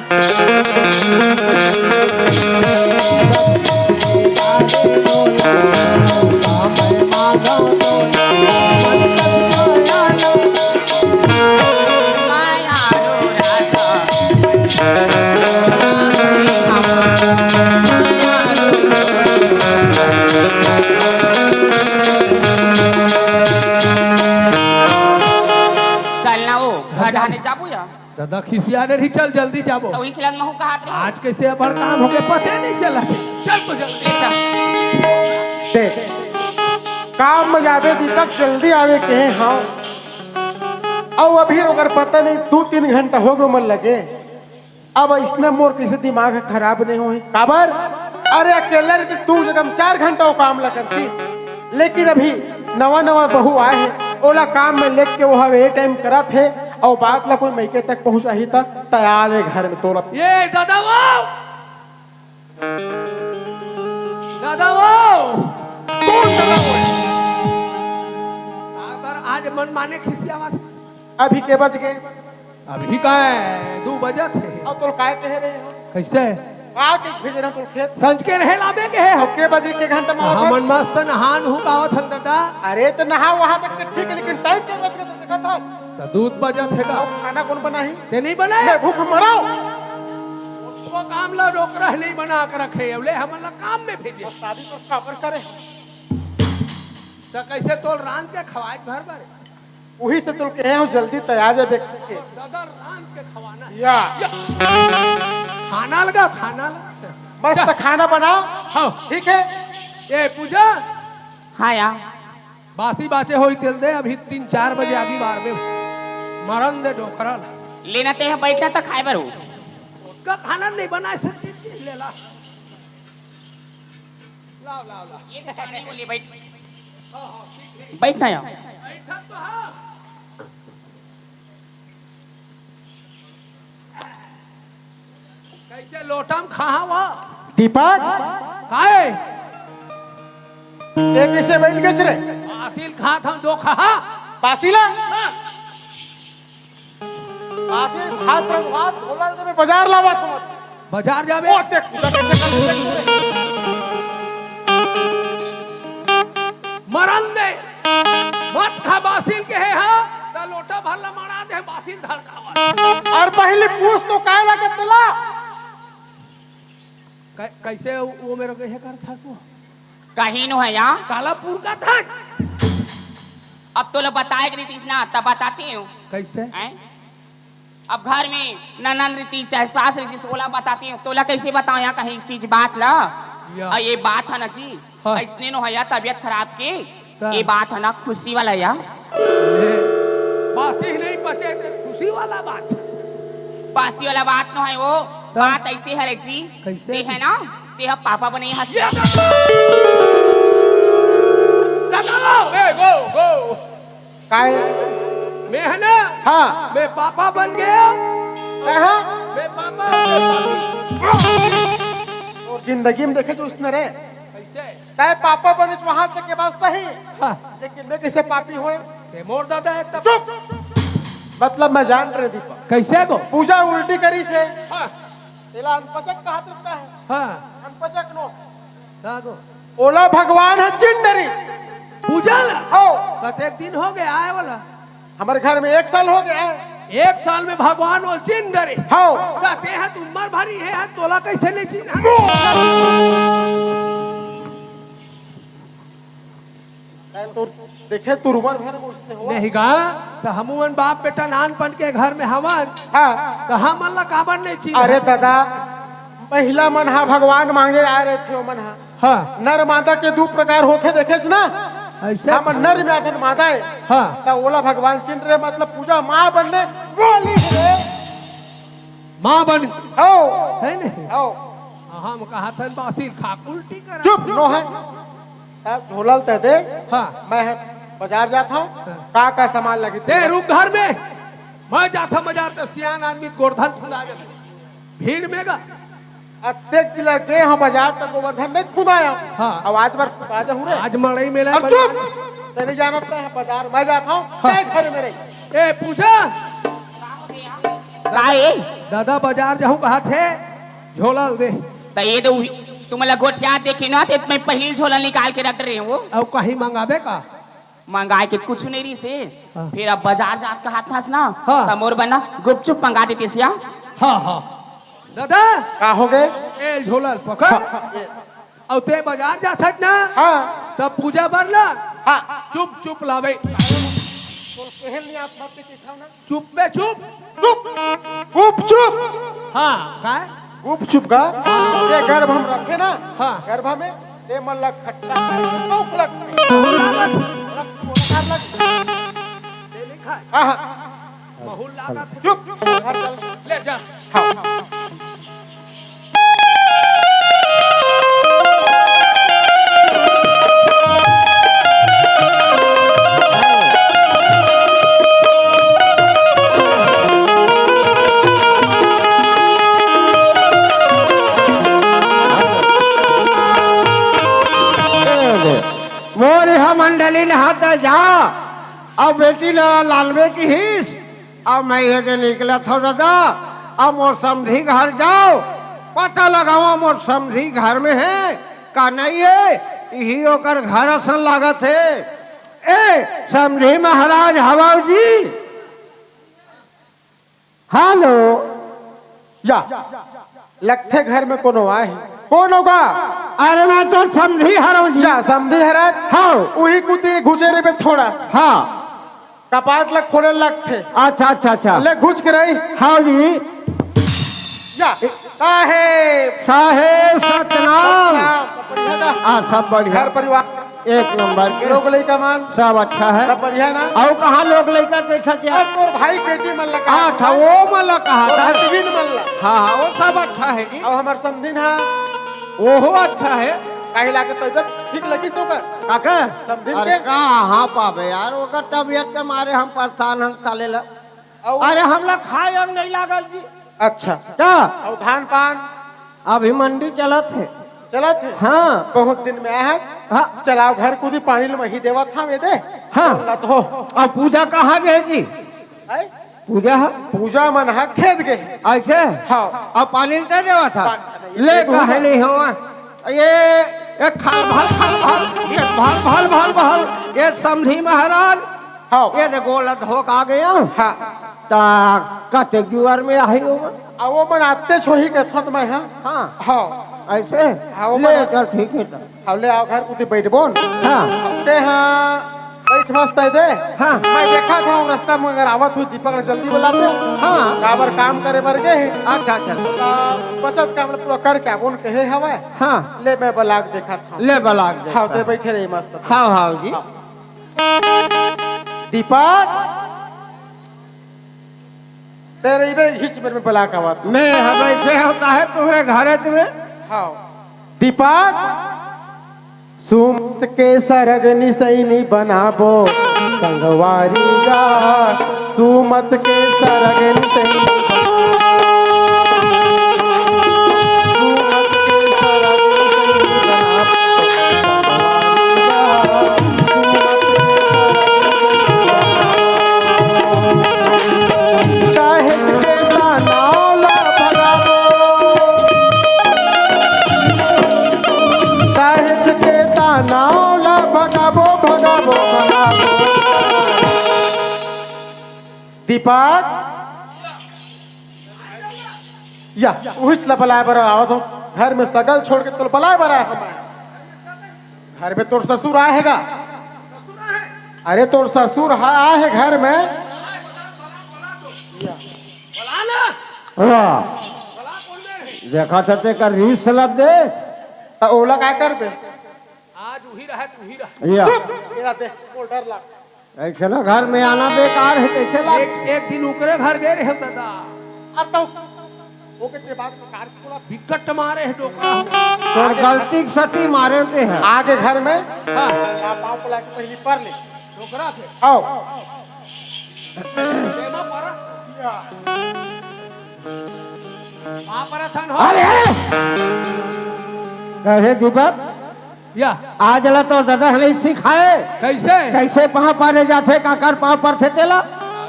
चल ना वो, घर घर जाने जाबो या? दादा खिसिया डरही, चल जल्दी जाबो। तो वही से लग महू कहात रहे। आज कैसे अब्बड़ काम होगे, पते नहीं चला। चल तो जल्दी। ले चल। देख, काम में जाबे दीपक, जल्दी आवे के हे, हाँ। अउ अभी ओकर पता नहीं, दू तीन घंटा होगे मन लगे। अब इसने मोर कैसे दिमाग खराब नहीं होही? काबर? अरे अकेला रहिते दू से कम चार घंटा वो काम ला करती, लेकिन अभी नवा नवा बहू आए हे, ओला काम में लेग के वो हवे ए टाइम करत हे, अउ बात ला कोई मइके तक पहुंचाही त तैयार हे घर में तोला। ये दादा वो, दादा वो, कौन दादा वो? आज बार आज मन माने खिसियावत। अभी के बज गे? अभी काय दू बजत हे। अउ तोल काय कहे रहे हो? कैसे? का के भेजे रहे तोल खेत? संझ के रहे लाबे के हे। अउ के बजे के घंटा में आवत हमन हस? मस्त नहान हूँ गावत हन दादा। अरे तो नहा वहां तक के ठीक है, लेकिन टाइम के बज गे तो देखत हस। तो दूध बजत हे का? अउ खाना कौन बनाही? ते नहीं बनाए? मैं भूख मराओ। वो काम ला रोक रहे, नहीं बना के रखे, अबले हमन ला काम में भेजे। और शादी तो काबर करे? तो कैसे तोल रांध के खवाए घर बारे? उही से तुल कहे हूँ, जल्दी तैयार जा बेटी के। दादा, रांध के खवाना हे। या। या। खाना लगा, खाना लगा। मस्त जा। खाना बनाओ। हाँ। ठीक है। ए, पूजा। हाँ या। बासी बाचे होई तेल दे, अभी तीन चार बजे आगी बार में। मरन दे डोकरा ला। लेना ते हे, बैठना त खाए बर हो। ओतका खाना नहीं बनाए सकती, लेला। लाओ, लाओ, लाओ। ये तो पानी बोली, बैठ। हाँ, हाँ, ठीक, ठीक। बैठ ना यार। बैठा तो हाँ। कैसे लोटा में खाहा वा? दीपक। काय? ये कैसे बैठ गए रे? बासिल खात हम दो खाहा। बासिला? हाँ। बासी भात रंगवा, झोला लेके मैं बाजार लावा तुम। बाजार जाबे? ओ, देख, पूरा कैसे कर दिया। मरन दे। मत खा बासिल के हे हा, त लोटा भर ला मड़ा दे, बासिल धर खावा। अउ पहली पूछ तो काय लगे तेला? कै-, कैसे वो, वो मेरे को ये कर था तू? कहीं नो हे या? काला पुरखा था। अब तोला बताए के रहितिस ना, तब बताते हो। कैसे? हैं? अब घर में ननन रहितिस, चाहे सास रहितिस, ओला बताते हो। तोला कैसे बताओ या कहीं चीज बात ला? या। अउ ये बात हे ना जी, हाँ। अइसने नो हे या तबीयत खराब के, का? ये बात हे ना खुशी वाला या। ले, बासी नहीं पचे ते खुशी वाला बात। बासी वाला बात नो हे वो, का? बात ऐसे हे रे जी, कैसे? ते हे ना, ते ह पापा बने हस। ये दादा, ए, गो, गो। काय? मैं हे ना? हाँ। मैं पापा बन गया। कहाँ? मैं पापा, मैं पापी। तो जिंदगी में देखे जो उसने रे। कैसे? तैं पापा बनिस वहां तक के बात सही। हाँ। लेकिन मैं कैसे पापी होए? ते मोर दादा हे तब। चुप। मतलब मैं जान रहे दीपक। कैसे को? पूजा उल्टी करिस हे। हाँ। तेला अनपचक कहा तुमता है। हाँ। अनपचक नो। का को? ओला भगवान ह चिन डरिस। पूजा ला? हो। कतेक दिन हो गया आए वाला? हमर घर में एक साल हो गया है। एक साल में भगवान ओला चिन्ह डरे। हव। त तें ह त उम्मर भर इहें हस, तोला कइसे नइ चिन्हय? तैं तो देखे, तोर उम्मर भर में ओइसने होवत। नहीं गा, त हमू मन बाप बेटा नानपन के घर में हवन। हाँ। त हमन ला काबर नइ चिन्हय? अरे ददा, महिला मन हा भगवान मांगे आय रहिथे, ओमन हा। हाँ। नर मादा के दू प्रकार होथे, देखेस ना? अइसे? हमन नर में आथन, मादा ए। हाँ। त ओला भगवान चिन्ह डरे, मतलब पूजा माँ बनले बोली रे। माँ बन हव। हे नहीं? हव। हम कहत हन बासी ल खा के उल्टी करा। चुप, नो हे। तब झोला ल तैं दे। हाँ। मैं ह बजार जात हंव। हाँ। का का सामान लगही तें तेला? रुक घर में। मैं जात हंव बजार, त सियान आदमी गोरधन फुला जाथे भीड़ में गा। अतेक दिन ले गे हंव बजार, त गोरधन नइ खुदायेंव। हाँ। अउ आज बर खुदा जाहूं रे। आज मड़ई मेला अउ बजार। चुप! तैं नइ जानत, तैं ह बजार, मैं जात हंव, हाँ। तैं घर में रह। ए, पूजा। का ए? दादा बजार जाहूं कहत हे, झोला ल दे। त ए दे उही, तुमन ला गोठियात देखेंव ना, त मैं पहिली झोला निकाल के रख डरे हंव। अउ कहीं मंगाबे का? मंगाय के कुछु नइ रहिसे। हाँ। फेर अब बजार जात कहत हस ना, हाँ। त मोर बर ना गुपचुप मंगा देतेस या। हाँ, हाँ। दादा। का होगे? ए झोला ल पकड़। हाँ, हाँ, ए। अउ तें बजार जात हस ना, हाँ। त पूजा बर ना हाँ। चुप चुप लाबे। तोर पहल नइ आत, मत के खाओ ना। चुप बे, चुप। चुप। गुपचुप। हाँ, काय? गुपचुप का? हाँ। ये गर्भ हम रखे ना? हाँ। गर्भ में, ये मन ला खट्टा, नोक लग। महूल लागत। रक्त बोला लग। ये नहीं खाए। हाँ, हाँ। महूल लागत। चुप। घर चल। ले जा। हाँ। मोर इहाँ मंडली नहात जा, अउ बेटी ला लानबे किहिस, अब मैं ये दे निकलत हव दादा, अब मोर समधी घर जाव, पता लगावा मोर समधी घर में हे का नहीं हे, इही ओकर घर असन लागत हे। ए समधी महाराज हवव जी। हेलो। या, लगथे घर में कोनो आहे। कोन होगा? अरे मैं तोर समधी हरव जी। या, समधी हरत? हाँ। उही कुती घुसे रहिबे थोड़ा। हाँ। कपाट ला खोले लगथे। अच्छा, अच्छा, अच्छा। ले घुस के रही। हाँ जी। या, साहेब। साहेब सतनाम। सतनाम। बढ़िया ना? हाँ, सब बढ़िया। घर परिवार? एक नंबर के। लोग लइका मन? सब अच्छा है। सब बढ़िया ना? अउ कहाँ लोग लइका के अच्छा क्या? अरे तोर भाई बेटी मन ला कहा हाँ, था, वो मन ला कहा था। भतीजिन मन ला। हाँ, हाँ, वो सब अच्छा है जी। अउ हमर समधिन हा? ओहो अच्छा है। काहे लागे तबियत ठीक लगिस ओकर? काका? समधिन अरे के? कहाँ पाबे यार, ओकर तबियत के मारे हम परेशान हन साले ला। अउ अरे हमला खाए अंग नहीं लागल जी। अच्छा। का? अउ धान पान? अभी मंडी चलत हे। चलत हे? हाँ। बहुत दिन में आए हे। हाँ। चलाव घर कुती पानी ल मही देवत हँव ये दे। हाँ। चलत हो। अउ पूजा कहाँ गे जी? हैं? पूजा ह? पूजा मन ह खेत गे। अइसे? हाँ। अउ पानी ल तैं देवत हस? पानी ल ले देवत हँव। काहे नहीं होवय? ये, ये खल भल खल भल, ये भल भल भल भल, ये समधी महाराज, हाँ। ये दे गोड़ ल धो के आ गेंव। हाँ। त कतेक जुआर में आही ओमन? अउ ओमन आतेच होही कथंव त मैं, हाँ। हाँ। हाँ। अइसे? हाँ, ओमन ले आ- चल, ठीक हे त। हाँ, ले आव घर कुती बइठबोन। हाँ। तें हा बइठ मस्त ए दे। हाँ। मैं देखत हँव रस्ता में अगर आवत होही दीपक ल जल्दी बला दे। हाँ। काबर काम करे बर गे हे। अच्छा, अच्छा। त बचत काम ल पूरा करके आबोन कहे हवय। हाँ। ले मैं बला के देखत हँव। ले बला के देख। हाँ, तें बइठे रही मस्त। हाँ, हाँ जी। हाँ। दीपक, तें रहिबे इहीच मेर में बला के आवत हँव। मैं ह बइठे हँव, काहे तुँहरे घरे में? हाँ। दीपक, सुमत के सरग निसैनी बनाबो, संगवारी गा, सुमत के सरग निसैनी बनाबो। दीपक, या, उहिच ला बलाय बर आवत हंव। घर में सगा ल छोड़ के तोला बलाय बर आय हंव मैं। घर में तोर ससुर आय हे गा। अरे, तोर ससुर ह-, आय हे घर में। या। वाह। देखत हस तेकर रीस ल दे। त ओला का करबे? आज उही रहय, उही रहय। या। चुप! एला देख, मोला डर लागथे। अइसना घर में आना बेकार हे, कइसे लाग- एक, एक दिन ओकरे घर गे रहेंव दादा। अब तो ओके ते बात में कार थोड़ा बिकट मारे हे डोकरा। तोर गलती के सेती मारे ते हे। आगे घर में हाँ। या पाँव पला के पहिली पर ले। डोकरा के। आओ। तेमा पर। या। पाँव परत हन हो। अरे! कहे दीपक, या। आज ला तो दादा ह नइ सिखाय। कइसे? कइसे पाँव परे जाथे, काकर पाँव परथे तेला?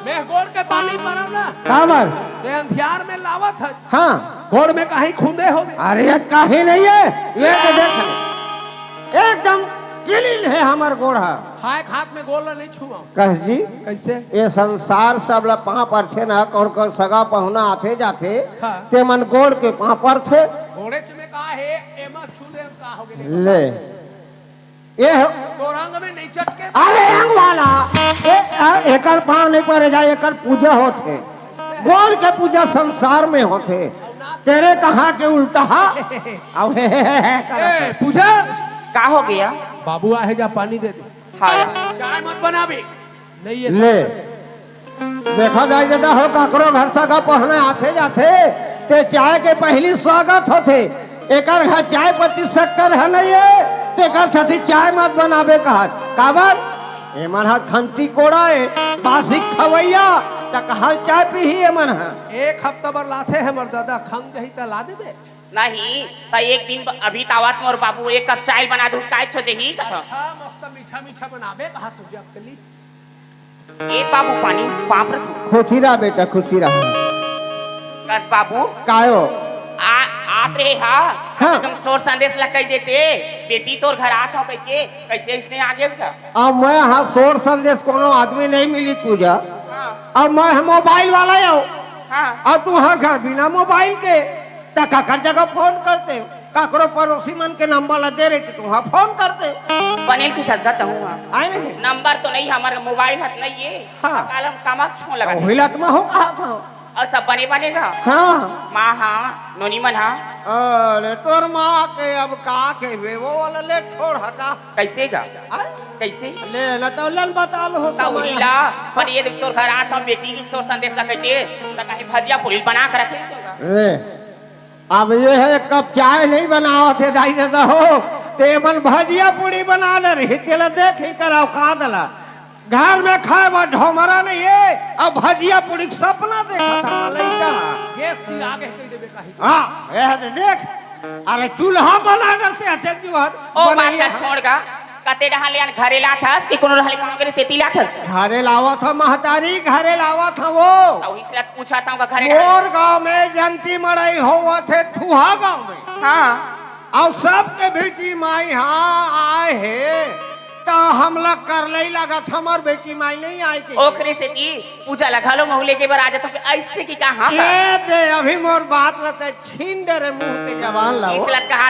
मैं गोड़ के पानी परव ना। काबर? ते अंधियार में लावत हस। हाँ। गोड़ में कहीं खुंदे होबे। अरे, ये कहीं नइ हे। ये तो देख, एकदम clean हे हमर गोड़ ह। खाय के हाथ में गोड़ ला नइ छुवंव। कस जी, कइसे? ये संसार सब ला पाँव परथे ना, कौन कौन सगा पहुना आथे जाथे, हाँ। ते मन गोड़ के पाँव परथे। गोड़ेच में का हे, एमा छू दे, का हो गे? ले। ये हो। तोर अंग में नइ चटके। अरे अंग वाला, ए, आ, एकर पाँव नइ परे जाय, एकर पूजा होथे। गोड़ के पूजा संसार में होथे। तेरे कहाँ के उल्टा हा? अब हे, हे, हे, हे, करत ए, हे। पूजा। का हो गे? बाबू आहे जा, पानी दे दे। हाँ यार। चाय मत बनाबे। नहीं ये ले। देखा जाय दादा हो, काकरो घर सगा पहुना आथे जाथे, ते चाय के पहिली स्वागत होथे। एकर घर चाय पत्ती शक्कर ह नइ हे, तेकर सेती चाय मत बनाबे कहत। काबर? एमन ह खंती कोड़ा हे, बासी खवइया, त कहाँ चाय पीही एमन ह? एक हफ्ता बर लाथे हमर दादा, खंग जही त ला देबे। नहीं, त एक दिन ब-, अभी त आवत मोर बाबू, एक कप चाय बना दूँ, काय छो जही कथव। अच्छा, मस्त मीठा मीठा बनाबे कहत हंव, जब तली। ए बाबू, पानी पाँव परत हंव। खुशी रह बेटा, खुशी रह। कस बाबू। कायो? आ, आत रहे हा। हाँ। एकदम सोर संदेश ला कहि देते, बेटी तोर घर आत हंव कहिके, कइसे अइसने आ गेस गा? अब मैं हा सोर संदेश कोनो आदमी नइ मिली पूजा। हाँ। अब मैं हा मोबाइल वाला हंव। हाँ। अब तुँहर घर बिना मोबाइल के। त काकर जगह फोन करते? काकरो पड़ोसी मन के नंबर ला दे रहितेंव त उहाँ फोन करते। बने ल किथस गा तहूँ हा। आय नहीं? नंबर तो नइ हे हमर, मोबाइल ह त नइ हे। हाँ। काल हम कामा फोन लगा उही दे। लत मा हो कहा था। अउ सब बने बने गा? हाँ। माँ हा, नोनी मन हा। अरे तोर माँ के अब का कहिबे, वो वाला ले छोड़ हटा। कइसे गा? आय? कइसे? ले ना तो लन बता लो हो त समय। उही ला, पर ये देख तोर घर आत हंव, बेटी के सोर संदेश ला कहिके, त कहीं भजिया पूरी बना के रखे तो गा। ए, अब ये हे, एक कप चाय नइ बनावत हे दाई ददा हो, ते मन भजिया पूरी बना ले रही, तेला देख ही कराव का दला। घर में खाय बर ढोमरा नइ हे, अब भजिया पूरी के सपना देखत हे लइका। ये सिर आगे कहि देबे कही। हाँ, ये दे देख, अरे चूल्हा बना करते अटक जो हर ओ बात ला छोड़ गा। कते डहान ले आन घरे लाथस कि कोनो डहान ले काम करे तेती लाथस? घरे लावत हंव महतारी, घरे लावत हंव वो। त उही से पूछत हंव का घरे डहान। मोर गांव में जंती मड़ई होवत हे थुहा गांव में। हाँ। अउ सबके बेटी माई हा आय हे, त हमला करलई लागत हमर बेटी माई नइ आय के। ओकरे सेती पूजा ला घलो महूँ लेगे बर आ जाथंव कि अइसे कि का हाँ का? ए दे, अभी मोर बात ला ते छीन डरे मुँह के जबान ला वो। इचलत कहा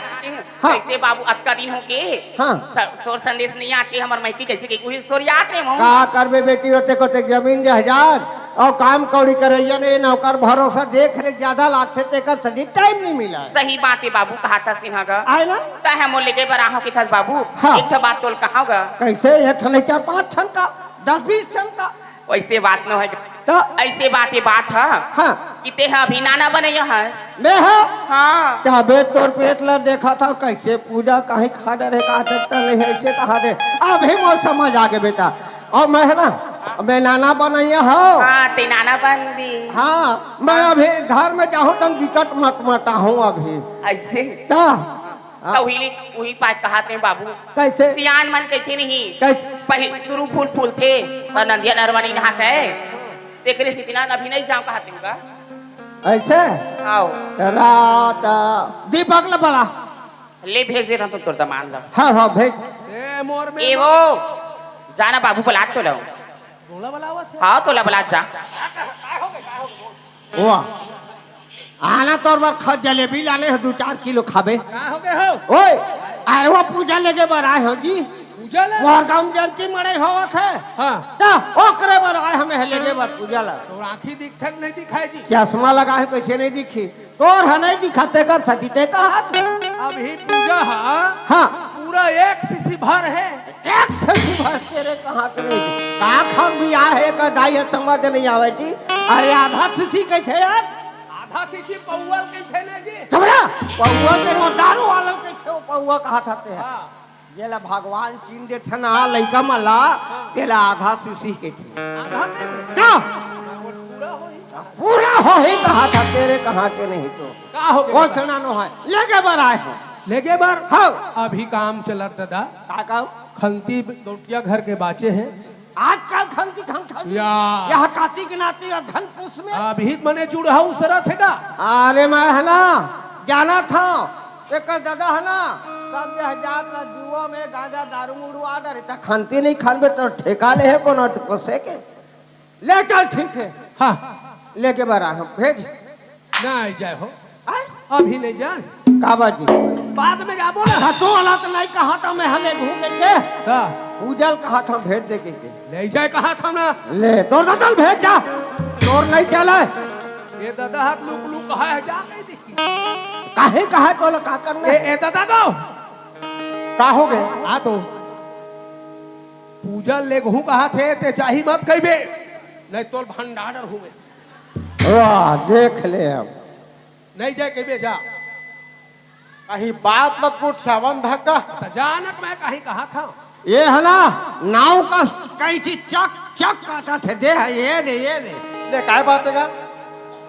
हाँ। कइसे बाबू, अतका दिन हो गे? हाँ। स-, सोर संदेश नइ आत हे हमर मइकी, कइसे के कोई सोर याद रे महूँ। का करबे बेटी, ओते कोते जमीन जायदाद अउ काम कौड़ी करइया ने नौकर भरोसा देख रेख ज्यादा लागथे, तेकर सेती टाइम नइ मिलय। सही बात हे बाबू, कहाथस सिन्हा गा। आय ना? तैं मोला लेगे बर आहूँ किथस बाबू, हाँ। एक ठो बात तोला कहांव गा। कइसे? एक ठो ले चार पाँच ठन का, दस बीस ठन का। वइसे बात नोहे। त? अइसे बात, ये बात ह हाँ। कि तेंह अभी नाना बनइया हस। मैं ह? हाँ। तभे तोर पेट ल देखत हंव, कइसे पूजा काहीं खा डरे का, देखत नइ हे, अइसे कहा दे। अभी मोर समझ आगे बेटा। अउ मैं ह ना, मैं नाना बनइया हंव। हाँ, तें नाना बनबे। हाँ, मैं अभी घर में जाहूँ त बिकट मटमटाहूँ अभी। अइसे? त? हाँ। त उही ले, उही पाय कहात रेहेंव बाबू। कइसे? सियान मन कहिथे नहीं। कइसे? पहिली सुरू फूल फूलथे अउ नंदिया नरवा नइ नहाथे। तेकरे सेती ना अभी नइ जांव कहात रेहेंव गा। अइसे? हव। रात दीपक ल बला। ले भेज देथंव तोर दमांद ल। हव, हव, भेज। ए, मोर में ए वो, जा ना बाबू बलात तोला। तोला बलावत हे? हव, तोला बलात जा। वाह। आना तोर बर खा जलेबी लाने हो, दू चार किलो खाबे। का हो गए हो? ओए, अरे वो पूजा लेगे बर आए हो जी। पूजा ले? मोर गांव में जयंती मड़ई होवत है। हाँ। तो ओकरे बर आए हमें है लेगे बर पूजा ला। तो आँखी दिखत नहीं दिखाई जी? चश्मा लगा है, कैसे नहीं दिखी? तोर ह नहीं दिखा, तेकर सती ते कहा तू। अभी पूजा हा। हाँ। पूरा एक सीसी भर है। एक सीसी भर तेरे कहाँ के नहीं? का खान भी आ है का दाई है समझ नहीं आवे जी। अरे आधा सीसी कैसे यार? आधा सीसी पौवल कैसे ने जी? चुप रह। पौवा के वो दारू वाला कैसे वो पौवा कहा था ते? हाँ। जेला भगवान चीन देथे ना लइका मन ला, हाँ। तेला आधा सीसी कहिथे। आधा नहीं? का? पूरा होही। पूरा होही कहा था तेरे कहाँ के नहीं तो। का हो गया? वो चना नो है, लेगे बर आए हो। लेगे बर? हाँ। अभी काम चलत दादा। का काम? खंती दौटिया घर के बाचे हैं। आजकल खंती खंती। या। यह काती के नाती या घन पूस में। अभी मने जुड़ाऊ सरत है का? अरे मैं है ना, जाना था, एक दादा है ना, सब यह जात ला जुआ में गांजा दारू मुड़वा डरे, त खंती नहीं खानबे तो ठेका ले है कोनो तो पोसे के। ले चल, ठीक है। हाँ। लेगे बर आ हम, भेज। नहीं जाए हो। आय? अभी नहीं जान। का बात जी? बाद में जाबो ना। हंसो वाला तो नहीं कहा था मैं हमें घूम के। हाँ। पूजल कहा था भेज दे के। नहीं जाए कहा था ना। ले, तो नदल भेज जा। तोर नहीं चले। ये दादा हाथ लुक लुक कहा है, जा कह दे। काहे कहा तो लो का करना ए, है? ए दादा को। का हो गए? आ तो। पूजा लेगहूं कहा थे, ते जाही मत कहिबे। नहीं तोर भंडार हुए। वाह, देख ले अब। नहीं जाए कहिबे जा। कहीं बात मत पूछ, सावन धक्का। त जानक मैं कहीं कहा था। ये है ना, नाव का कहीं चीज चक चक काटा थे, दे है, ये दे, ये दे। ले, काय बात है का?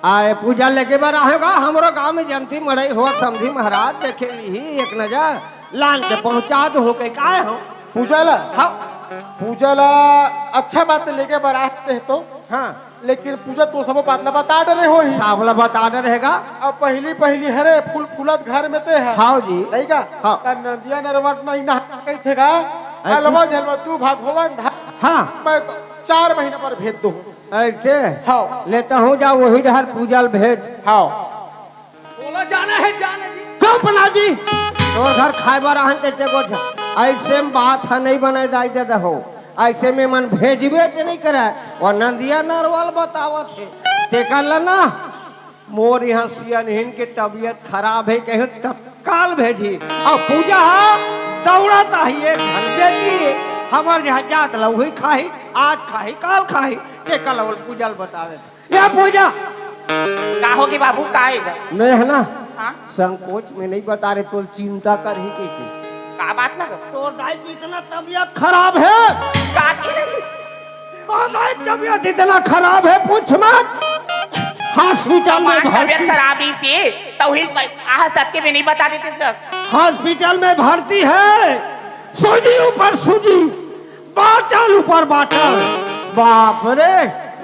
आए पूजा लेगे बर आए होगा, हमरो गांव में जयंती मड़ई होवत समधी महाराज, देखे ही एक नजर, लान के पहुंचा दो हो के काय हो? पूजा ला? हाँ। पूजा ला अच्छा बात लेगे बर आए ते तो। हाँ। लेकिन पूजा तो सब बात ला बता डरे हो ही। सब ला बता डरे रहेगा। अब पहली पहली हरे फूल फूलत घर में ते है। हाँ जी। नहीं का? हाँ। त नंदिया नरवट नहीं ना कही थे का? अरे अलवा झलवा तू भगवान धा। हाँ। मैं चार महीना पर भेज दो। ऐसे? हाँ। लेता हूँ जा वही डहर पूजा ल भेज। हाँ। बोला जाना है जाने जी। चुप ना जी। तोर घर खाए बर आहन ते ते गोठ। ऐसे में बात है नहीं बने दाई दे हो। ऐसे में मन भेजबे ते नहीं करे। और नंदिया नरवाल बतावत है। ते कर ला ना। मोर यहाँ सियनहिन के तबीयत खराब है, कहे तत्काल भेजी। अब पूजा हा दौड़त आही एक घंटे की, हमर यहाँ जात लउही खाही, आज खाही, काल खाही, के कल अउल पूजा ल बता देते। या पूजा। का होगे बाबू, का हे गा? मैं है ना, हाँ? संकोच में नहीं बता रहे, तो चिंता कर ही के, के। का बात लगा? तोर दाई की इतना तबीयत खराब है। का की रही? तोर दाई की तबीयत इतना खराब है, पूछ मत। हॉस्पिटल में हमार तबीयत भर्ती। खराब ही से, तो ही आह सबके भी नहीं बता देते सर। हॉस्पिटल में भर्ती है, सूजी ऊपर सूजी, बाटल ऊपर बाटल। बाप रे,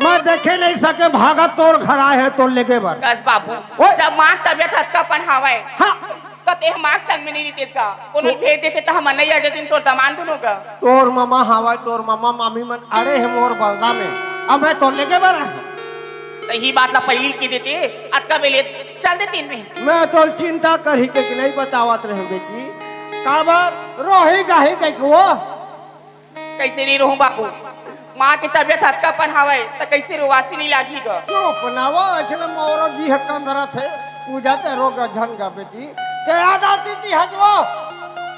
मैं देखे नहीं सके, भागत तोर घर आए है, तोर लेगे बर। बस बाबू, ओए। जब माँ तबीयत हतका पन हवय, हाँ। त तेह माँ के संग में नहीं रहितेस का? कोनो भेज देते त हमन नहीं आ जातिन तोर दमान दुनो का। तोर ममा हवय, तोर ममा मामी मन अड़े हे मोर बलदा में। अब मैं तोर लेगे बर आए हंव। त इही बात ला पहिली कहि देते, अतका बेले चल देतिन मैं। मैं तोर चिंता करही के नहीं बतावत रहे बेटी। काबर रोही गाही कहिके वो? कइसे नहीं रोहूं बाबू, माँ के तबीयत हतका पन हवय, त कइसे रोवासी नहीं लागही गा? चुप ना वो, अइसने मोरो जी ह कंदरत हे, पूजा ते रो गा झन गा बेटी, ते याद आती थी हजवो,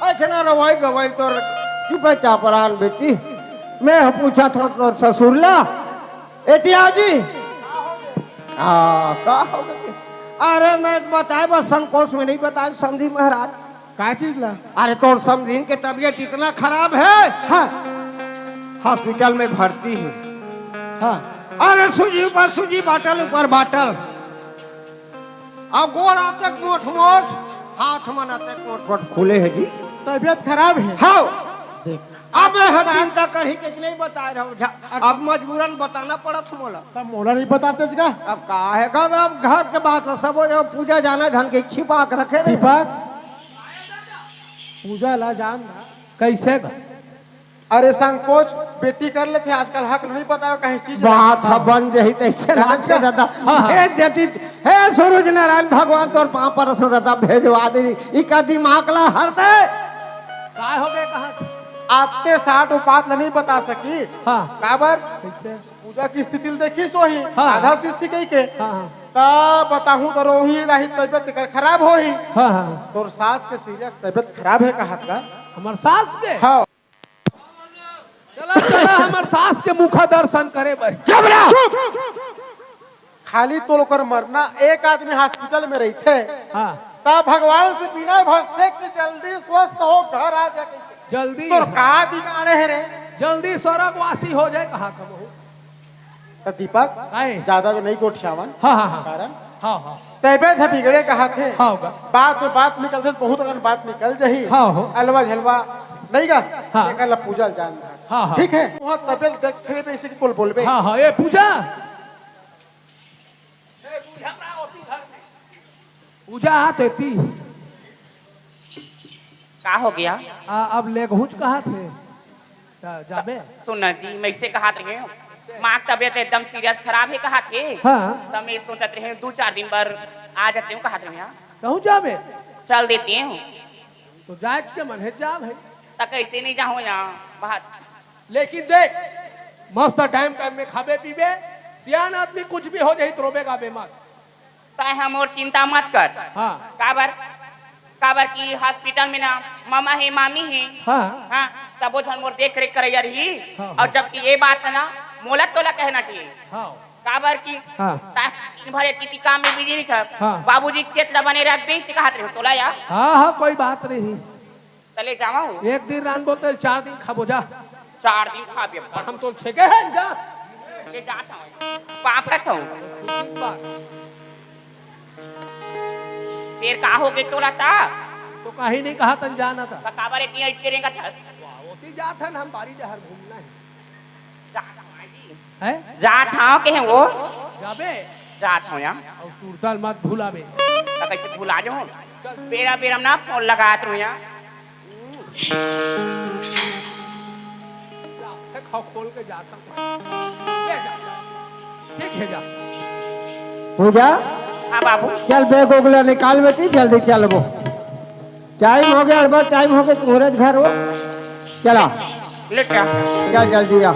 अइसने रोवई गवई तोर चुपे चापरान बेटी, मैं ह पूछत हंव तोर ससुर ला, एती आओ जी, आ, का हो गए? अरे मैं बताए बस संकोच में नहीं बताए समधी महाराज, का चीज ला? अरे तोर समधिन के तबीयत इतना खराब है, हाँ। हॉस्पिटल में भर्ती है। हाँ। अरे सूजी ऊपर सूजी, बाटल ऊपर बाटल। अब गोड़ आते मोट मोट, हाथ मन आते मोट मोट खुले है जी। तबीयत खराब है। हाँ। देख। अब मैं हर चिंता करही के नहीं बताए रहो। अब मजबूरन बताना पड़त मोला। तब मोला नहीं बताते का? अब का है का? अब घर के बात ला सब हो जाए, पूजा जाना धन के छिपा के रखे रहे। दीपक, पूजा ला जान ला। कइसे गा? अरे संकोच बेटी कर लेथे, आजकल हक नहीं बतावे कहीं चीज ला। बात ह बन जही तैसे लाज के दादा। हाँ, हाँ। भेज देती। हे सूरज नारायण भगवान, तोर पाँव परत हँव दादा, भेजवा दे। इका दिमाग ला हर दे। काय हो गए कहाँ? आते साठ उपात ला नहीं बता सकी। हाँ। काबर? कैसे? पूजा की स्थिति ल देखिस होही, हाँ। आधा शिष्य कही के। हाँ, हाँ। त बताहूँ त रोही राही, तबियत कर खराब होही। हाँ, हाँ। तोर सास के सीरियस तबियत खराब हे कहत गा। हमर सास के? हाँ। चला, चला, हमर सास के मुखा दर्शन करे बर। चुप रह। चुप। खाली तो ओकर मरना, एक आदमी हॉस्पिटल में रहिथे, हाँ। त भगवान से बिना भसते कि जल्दी स्वस्थ हो, घर आ जा कहिके। जल्दी। तोर का बिगाड़े हे रे? जल्दी स्वर्गवासी हो जाए, कहा कबहू। त दीपक, काहे? ज्यादा तो नहीं गोठियावन। हाँ, हाँ, हाँ। कारण? हाँ, हाँ। तबियत ह बिगड़े कहा थे। हाँ, होगा। बात में बात निकलथे, बहुत अकन बात निकल जही। हाँ, हो। अलवा झलवा नहीं गा? हाँ। एकर ला पूजा ल जान दे। हाँ, हाँ। ठीक है? वहाँ तबियत देख फिर भी इसी की कुल बोलबे। हाँ, हाँ, ए पूजा। पूजा आ तो एती। का हो गया? आ, अब लेगहूँच कहा थे। जा-, जाबे? सुन ना जी, मैं इसे कहा थे, माँ की तबियत एकदम सीरियस खराब हे कहा थे। हाँ। त मैं सोचत रहे हूँ, दू चार दिन बर आ जाते हूँ कहा थे यहाँ। कहूँ जाबे? चल देते हूँ। तो जाए के मन हे, जा भाई। त कैसे नहीं जाहूँ यहाँ? बात लेकिन देख, मस्त टाइम टाइम में खाबे पीबे, सियान आदमी कुछ भी हो जाही त रोबे गाबे मत। तैं ह मोर चिंता मत कर। हाँ। काबर, काबर कि हॉस्पिटल में ना ममा हे, मामी हे। हाँ। हाँ, सबो झन मोर देख रेख करैया रही। हाँ, और हाँ। जबकि ये बात ना मोला तोला कहना चाहिए। हाँ। काबर कि हाँ। तैं दिन भर एती काम में बिजी रहिथस। हाँ। बाबूजी के खेत ला बने रखबे, इसे कहत रहे तोला यार। हाँ, हाँ, कोई बात नहीं। त ले जावव। एक दिन रांधबो त चार दिन खाबो जा। चार दिन खाबे। पर हम तो छेके हैं जा। ले जात हूँ। पाप रखो। ठीक बात। फिर का हो गए तोला ता? तो कहीं नहीं कहा तन जाना था। त काबर इतनी अटके रेंगा था? वाह, ओती जात हन हम बारी डहर घूमना है। जात हूँ जी। हैं? जात हूँ कहे वो। जाबे? जात हूँ यार। और सुरता ल मत भुलाबे। त कैसे भुला जाऊँ? चल। बेरा बेरा में ना फोन लगात रहूँ यार। जा, खोल के जाता हूँ। ले जा, जा। ठीक है, जा। पूजा, हाँ बाबू। चल, बैग उग ला निकाल बेटी, जल्दी चलबो। टाइम हो गया, अड़बड़ टाइम हो गया, मुहूर्त घर हो। चला। ले जा। चल, जल्दी आ।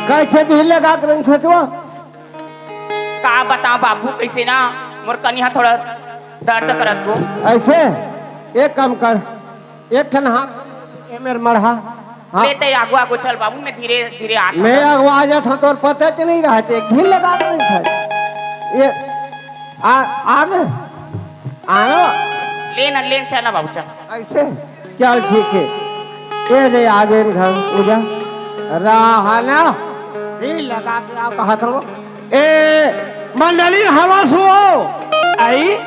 कैसे दिल लगा के रंग सोचवा? का बताओ बाबू, कैसे ना मोर कनिहा थोड़ा दर्द करत हो। ऐसे एक काम कर, एक ठन हाथ ए मेर मड़हा। हाँ। ले ते आगू आगू चल बाबू, मैं धीरे धीरे आत मैं हूँ। आगू आ जात हूँ, तोर पता तो नहीं रहा, एक ढील लगा के नहीं था। ये आ, आ गए? आयो। ले ना, ले चल ना बाबू, चल। ऐसे? चल ठीक है। ये ले आ गए घर पूजा। रहा ना। ढील लगा के आओ कहा था वो। ए, मंडली हवा सुओ। आई?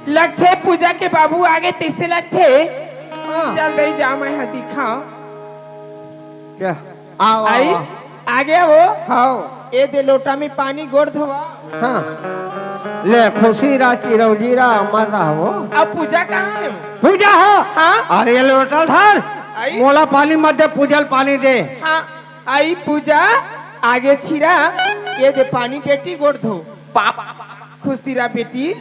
लगथे पूजा के बाबू आगे तइसे लगथे। हाँ। चल दई जा, मैं ह दिखा। क्या? आओ, आई? आओ। आगे वो? हाँ। ए दे लोटा में पानी गोड़ धोवा। हाँ। ले खुशी रा, चिरौजी रा, अमर रा वो। अब पूजा कहाँ है? पूजा हो? हाँ। अरे ये लोटा धर। आई? मोला पानी मत दे, पूजा ल पानी दे। हाँ। आई पूजा, आगे छिरा, ये दे पानी बेटी गोड़ धो। पाप। खुशी रा बेटी।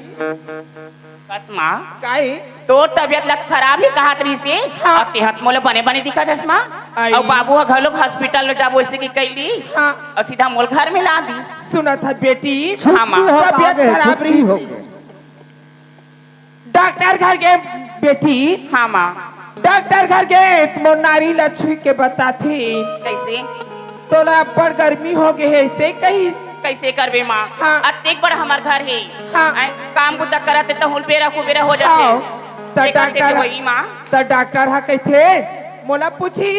बस माँ। काहे? तोर तबियत लग खराब ही कहत रहिसे। हाँ। अब तेहत मोला बने बने दिखत हस माँ। आई। अउ बाबू ह घलोक हॉस्पिटल में जाबो ऐसे की कैली। हाँ। अउ सीधा मोल घर में ला दी। सुनत ह बेटी। हाँ माँ। छुट्टी हो तबियत आगे, खराब छुट्टी हो रहिसे। गई। डॉक्टर घर गे बेटी। हाँ माँ। डॉक्टर घर गे त मोर नारी ल छुई के बताथे। कैसे? तोला अब्बड़ गर्मी हो गे हे, से कही। कैसे करबे माँ? हाँ। अतेक बड़ा हमर घर हे। हाँ। आय, काम बुता करत हे त हुल बेरा कुबेरा हो जाथे। हाँ। त एकर से डॉक्टर, तो वही माँ। त डॉक्टर ह कहिथे, मोला पूछी,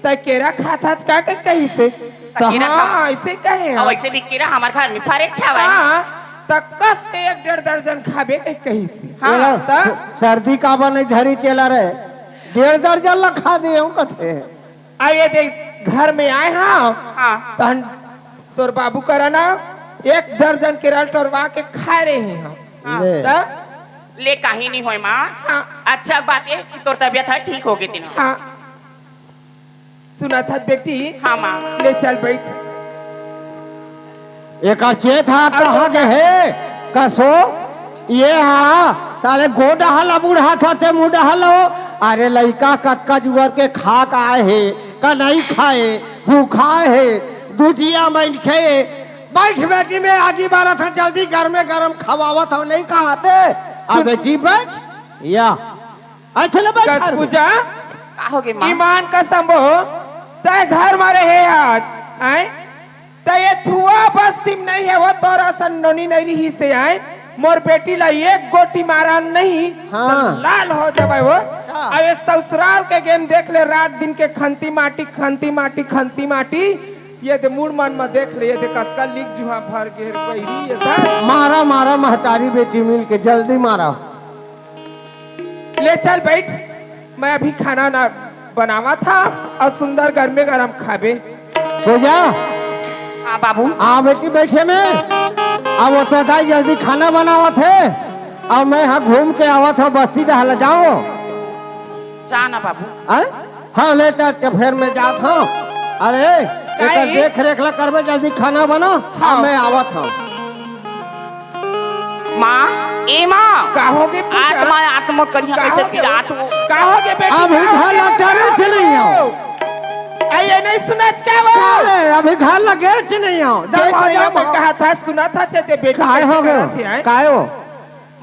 त केरा खात हस का कहिसे? त केरा हाँ, खा- अइसे कहे अउ हस। वइसे भी केरा हमर घर में फरे हवय। हाँ, त कस के एक डेढ़ दर्जन खाबे कहिसे। हाँ। एला त स-, सर्दी काबर नइ धरिस एला रे? डेढ़ दर्जन ला खा दे हूँ कथे। अउ ये देख, घर में आए हंव, हाँ। तहन तोर बाबू करा ना एक दर्जन केरा टोरवा के खाए रहे हंव। हाँ। ले। त? ले, काहीं नइ होय माँ। हाँ। अच्छा बात ए कि तोर तबियत ह ठीक होगे तेन। हाँ। सुनत हस बेटी? हाँ माँ। ले चल बइठ। एकर चेत ह कहाँ गे हे? कसो, ये हा, साले गो डहर ला बुढ़ात हस ते मुँह डहर ला। अरे लइका कतका जुवर के खा के आए हे, का नइ खाए, भूखाए हे, दुधिया मनखे ए। बइठ बेटी, मैं आगी बारत हंव, जल्दी गरमे गरम खवावत हंव, नइ कहत हे। अब सुन- बेटी बइठ, या। अच्छा ले बइठ। कस पूजा, का होगे माँ? ईमान कसम वो, तैं घर में रहे आज, आय? त ये थुआ बस्ती में नइ हे वो, तोर असन नोनी नइ रिहिसे, आय? मोर बेटी ला एक गोटी मारा नहीं, हाँ। त लाल हो जाबे वो। हाँ। अब ये ससुराल के गेम देख ले, रात दिन के खंती माटी, खंती माटी, खंती माटी। ये दे मुड़ मन में देख ले, ये दे कतका लीक जुहा भर गे हे बहिरी, ये दे। मारा, मारा, महतारी बेटी मिल के, जल्दी मारा। ले चल बइठ, मैं अभी खाना ना बनावत हंव अउ सुंदर गरमे गरम खाबे। पूजा। हाँ बाबू। आ बेटी बइठे में। अब वो तो दाई जल्दी खाना बनावत हे। अब मैं हा घूम के आवत हंव बस्ती डहर ला जाओ। जा ना बाबू। हैं? हाँ, ले चल के फेर मैं जात हंव। अरे, एकर दाई। देख रेख ला करबे, जल्दी खाना बना, हाँ। अब मैं आवत हंव। माँ, ए माँ। का होगे पूजा? आत्मा, आत्मा करिया का कैसे होगे? पिरात हो। का होगे बेटी? अभी का घर होगे? लौटरे चले आओ। अरे, ये नइ सुनत का वो? अरे, अभी घर लगे च नइ आव। जब गेच आ नइ जाओ आव, मैं माँ। कहत हंव, सुनत हस ते बेटी काय कैसे होगे? करत हे, आय? काय हो?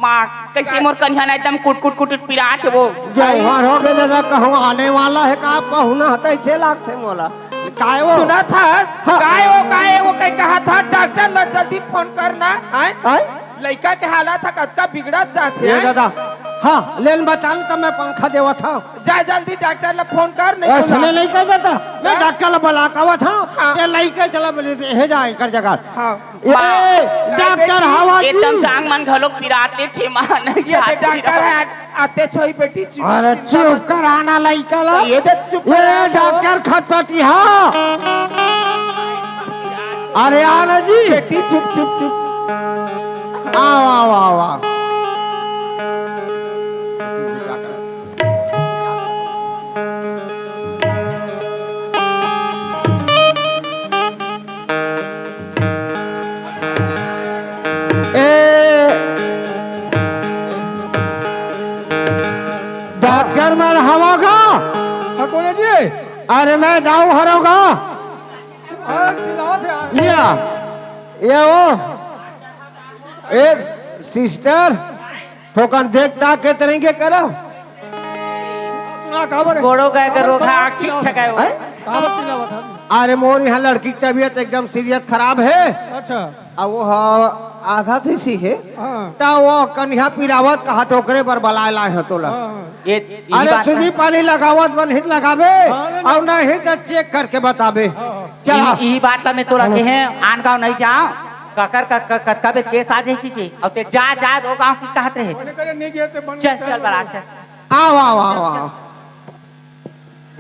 माँ, कैसे मोर कनिहा ना एकदम कुट कुट कुट कुट पिरात हे वो। जौहर होगे दादा, कहूँ आने वाला हे का? पहुना ह तइसे लागथे मोला। काय वो? सुनत हस? हाँ। काय वो, काय वो, कहीं कहत हस, डॉक्टर ला जल्दी फोन करना, आय? आय? लइका के हालत ह कतका बिगड़त जात हे, ये आय? दादा, हाँ, ले न बता न, त मैं पंखा देवत हंव। जा जल्दी डॉक्टर ला फोन कर, नहीं तो अइसने ना। नइ कर दादा, मैं हाँ? डॉक्टर ला बला के आवत हंव, हाँ। ते लइका चला बोले, हे जा एकर जगह। हाँ। ए, माँ, डॉक्टर हवा जी। एकदम जांग मन घलोक पिरात हे, छे माँ, नहीं ये साथ दे डॉक्टर पिरात। हे, आते छोई बेटी, चुप अरे चुप कर, आना लइका ला। ये दे चुप ये कर, डॉक्टर खटपटिहा। अरे आना जी। बेटी चुप, चुप, चुप। आओ, आओ, आओ, आओ। ए, डॉक्टर मन हवा का? हाँ, कौन है जी? अरे मैं दाऊ हरव का? हाँ, चिल्लावत है यार। या, ये वो, ए, सिस्टर, थोकन देख ताक के तरेंगे करो। सुना, काबर है? गोड़ो गए के रोग है, आँख ठीक छकाए हो। हैं? काबर चिल्लावत है? अरे मोर यहाँ लड़की की तबीयत एकदम सीरियस खराब है। अच्छा। अब वो ह-, आधा थी सी है। हाँ। त वो कनिहा पिरावत कहा तो ओकरे बर बलाए लाए हैं तोला। हाँ, हाँ। ये, ये अरे बात चुनी ना। पानी लगावत मन हित लगाबे हाँ, नहीं, और नहीं। नहीं तो चेक करके बताबे। हाँ, हाँ। चला। ई, ई बात ला मैं तोरा कहे, आन गाँव नहीं जाओ। ककर क-, क-, क-, कतका बेर केस आ जाही कि के? अउ ते जा, जा, दो गाँव की कहत रहे। बने करे नहीं गए ते बन चल, गए चल, बड़ा, चल। आओ, आओ, आओ, आओ।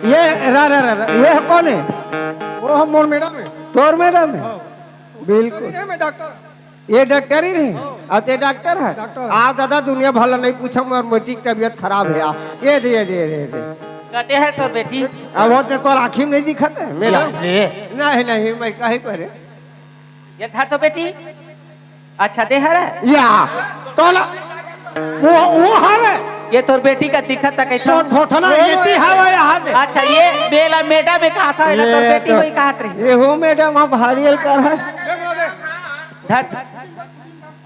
ये, रा, रा, रा, रा, ये कौन है? वो हम मोर मैडम है। तोर मैडम है? हाँ। बिल्कुल। ये मैं डॉक्टर। ये डॉक्टर ही नहीं? हाँ। अब ते डॉक्टर है? डॉक्टर है। आ दादा, दुनिया भला नहीं पूछा, मोर बेटी की तबीयत खराब है। आ, ये दे, ये दे, ये दे, ये दे। कते है तोर बेटी? अब वो ते तोर आँखी में नहीं दिखत है, मैडम? या, ले। नहीं, नहीं, मैं कहीं पर है। ये धर तो बेटी। अच्छा, दे हरे। या, तोला, वो, वो हरे। ये तोर बेटी का दिखत तक तो थोथना वो बेटी हवा यहाँ दे। अच्छा, ये बेला मेटा में कहा था, ये तोर ये बेटी तो, वही कहा रही। ये हो मैडम, आप भारी हल्का है। धर।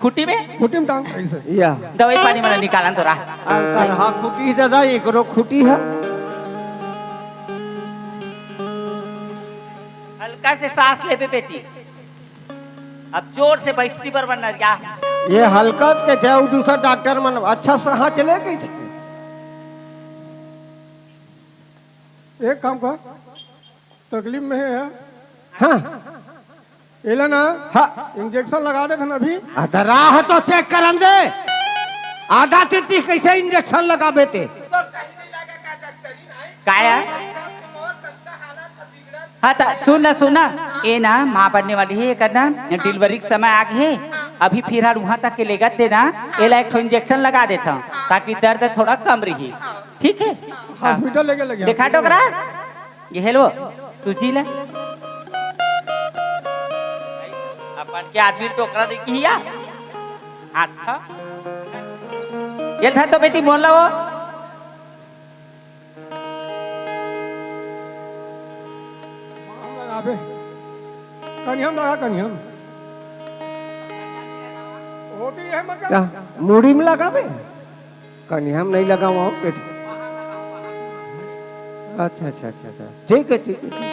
खुटी में? खुटी में टांग, ऐसे। या। दवाई पानी वाला निकालन तो रहा। अंकल, हाँ, खुटी दादा, एकरो खुटी है। हल्का से सांस लेबे बेटी। अब जोर से बैसी बर बनना क्या? ये हल्का के थे, वो दूसरा डॉक्टर मन अच्छा सहा चले गई थी। एक काम कर, तकलीफ में हे। हाँ। एला ना, हाँ। इंजेक्शन लगा देथन अभी। अदरा ह तो चेक करन दे। आधा तिथि कइसे इंजेक्शन लगाबे ते? काय हे? हाँ, त सुन ना, सुन ना, ए ना माँ बनने वाली हे, एकर ना डिलीवरी के समय आ गे हे। अभी फिलहाल उहाँ तक के लेगत हे ना, एला एक ठो इंजेक्शन लगा देथन, ताकि दर्द थोड़ा कम रही। ठीक हे? हाँ। हॉस्पिटल लेके लगे। देखा डोकरा? ये हेलो, तू जी ले। अपन के आदमी टोकरा देखी हिया। हाथ था। ये था तो बेटी बोल ला वो। हम लगाबे। कनिहम लगा, कनिहम। होती है मतलब। क्या? मुड़ी में लगाबे? कनिहम नहीं लगावा हो कुछ। अच्छा, अच्छा, अच्छा, अच्छा। ठीक है, ठीक है, ठीक है।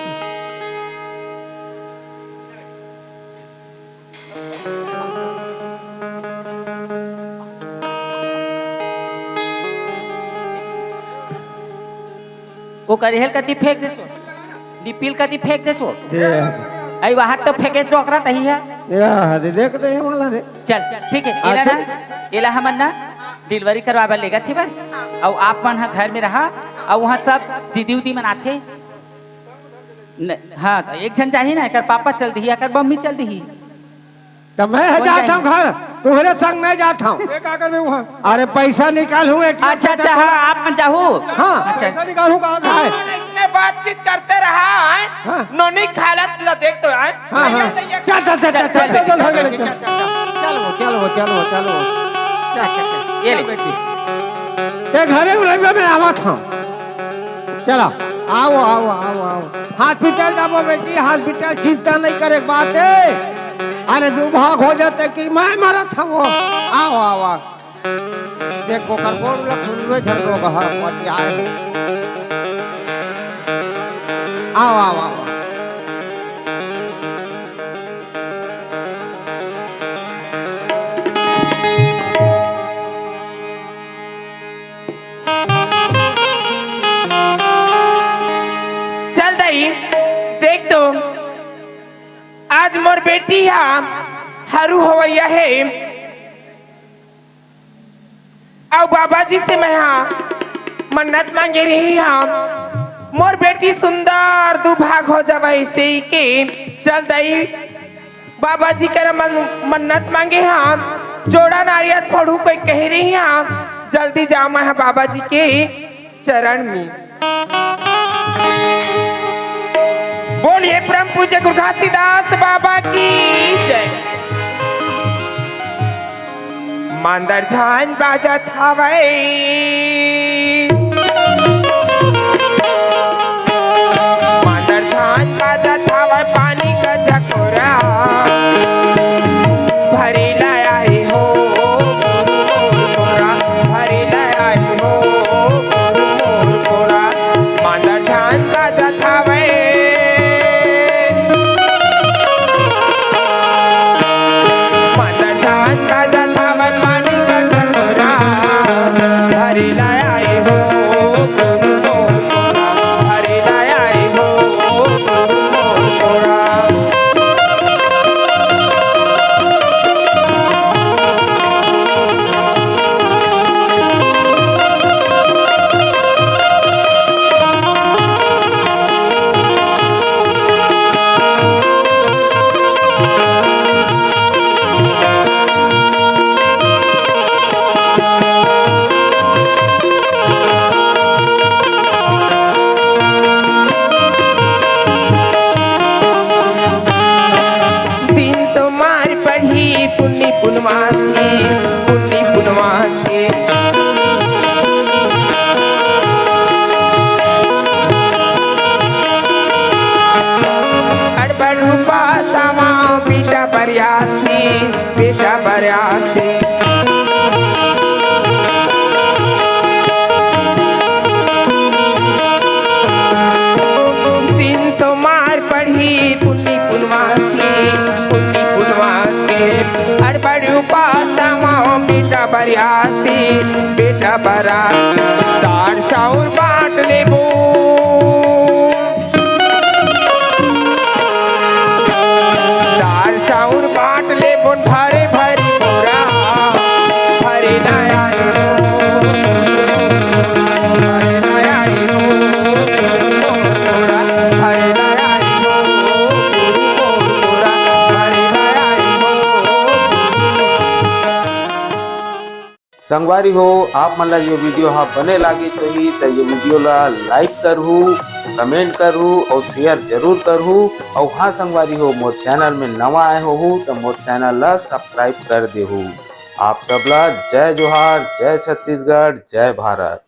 वो करिहेल कति फेंक दे छो, डिपिल कति फेंक दे छो। दे। आई वहां तो फेंके डोकरा तही है। या, दे, देख दे वाला रे। चल, ठीक है, एला अच्छा। ना, एला हमन ना डिलीवरी करवा बर लेगत हे बर। अउ आप मन ह घर में रहा, अउ वहाँ सब दीदी उदी मन आथे। न, हाँ, तो एक झन चाही ना, एकर पापा चल दिही, एकर मम्मी चल दिही। तो मैं कौन जात हूँ घर, तुम्हारे संग मैं जात हूँ। ये का करबे वहाँ? अरे पैसा निकालूँ, एटीएम अच्छा, से अच्छा, हाँ, आप मन जाहू। हाँ। अच्छा। पैसा निकालूँ कहाँ से? हाँ। इसने बातचीत करते रहा है। हाँ। नोनी हालत ला देख तो आए। हाँ, हाँ। चल, चल, चल, चल, चल, चल, चल, चल, चल, चल, चल, चल। चलो, चलो, चलो, चलो। चल, चल, चल। ये ले। बेटी। ते घरे उड़े में मैं आवा था। चलो, आओ, आओ, आओ, आओ। हॉस्पिटल जाबो बेटी, हॉस्पिटल चिंता नहीं करे के बात है। अरे दो भाग हो जाते कि मैं मरत हूँ। आओ, आओ, आओ। देख ओकर गोड़ ला खुलवे झन रोग ह, पटियाए। आओ, आओ, आओ। चल दई, देख तो, आज मोर बेटी हा हरू होवइया हे। अउ बाबा जी से मैं हा मन्नत मांगे रही हा, मोर बेटी सुंदर दुभाग हो जावय, अइसे ही के चल दई बाबा जी करा मन, मन्नत मांगे हा, जोड़ा नारियल फोड़ू कोई कह रही हा, जल्दी जाओ मैं हा बाबा जी के चरण में। बोलिए परम पूज्य गुरु घासीदास बाबा की जय। मांदर झांझ बाजत हवय, मांदर झांझ बाजत हवय, पानी का झकोरा भरी लाया ही हो, भरी लाया ही हो। मोर कोरा, मांदर झांझ बाजत हवय। मांदर झांझ बाजत हवय, पानी का झकोरा। हरी लाया रे हो, मोर कोरा। हरी लाया रे हो, मोर कोरा। दिन सोमार पड़ही, पुन्नी पुनवासी, पुन्नी पुनवासी। अड़बड़ उपासमा, बेटा बरियासी, बेटा बरियासी। दिन सोमार पड़ही, पुन्नी पुनवासी, पुन्नी पुनवासी। अड़बड़ उपासमा, बेटा बरियासी, बेटा बरा। दार चाउर बांट लेबो। संगवारी हो, आप मन ला ये video हा बने लागिस होही त ये video ला like करहू, comment करहू और share जरूर करहू। और हाँ संगवारी हो, मोर channel में नवा आए होहू त मोर channel ला subscribe कर देहू। आप सब ला जय जोहार, जय छत्तीसगढ़, जय भारत।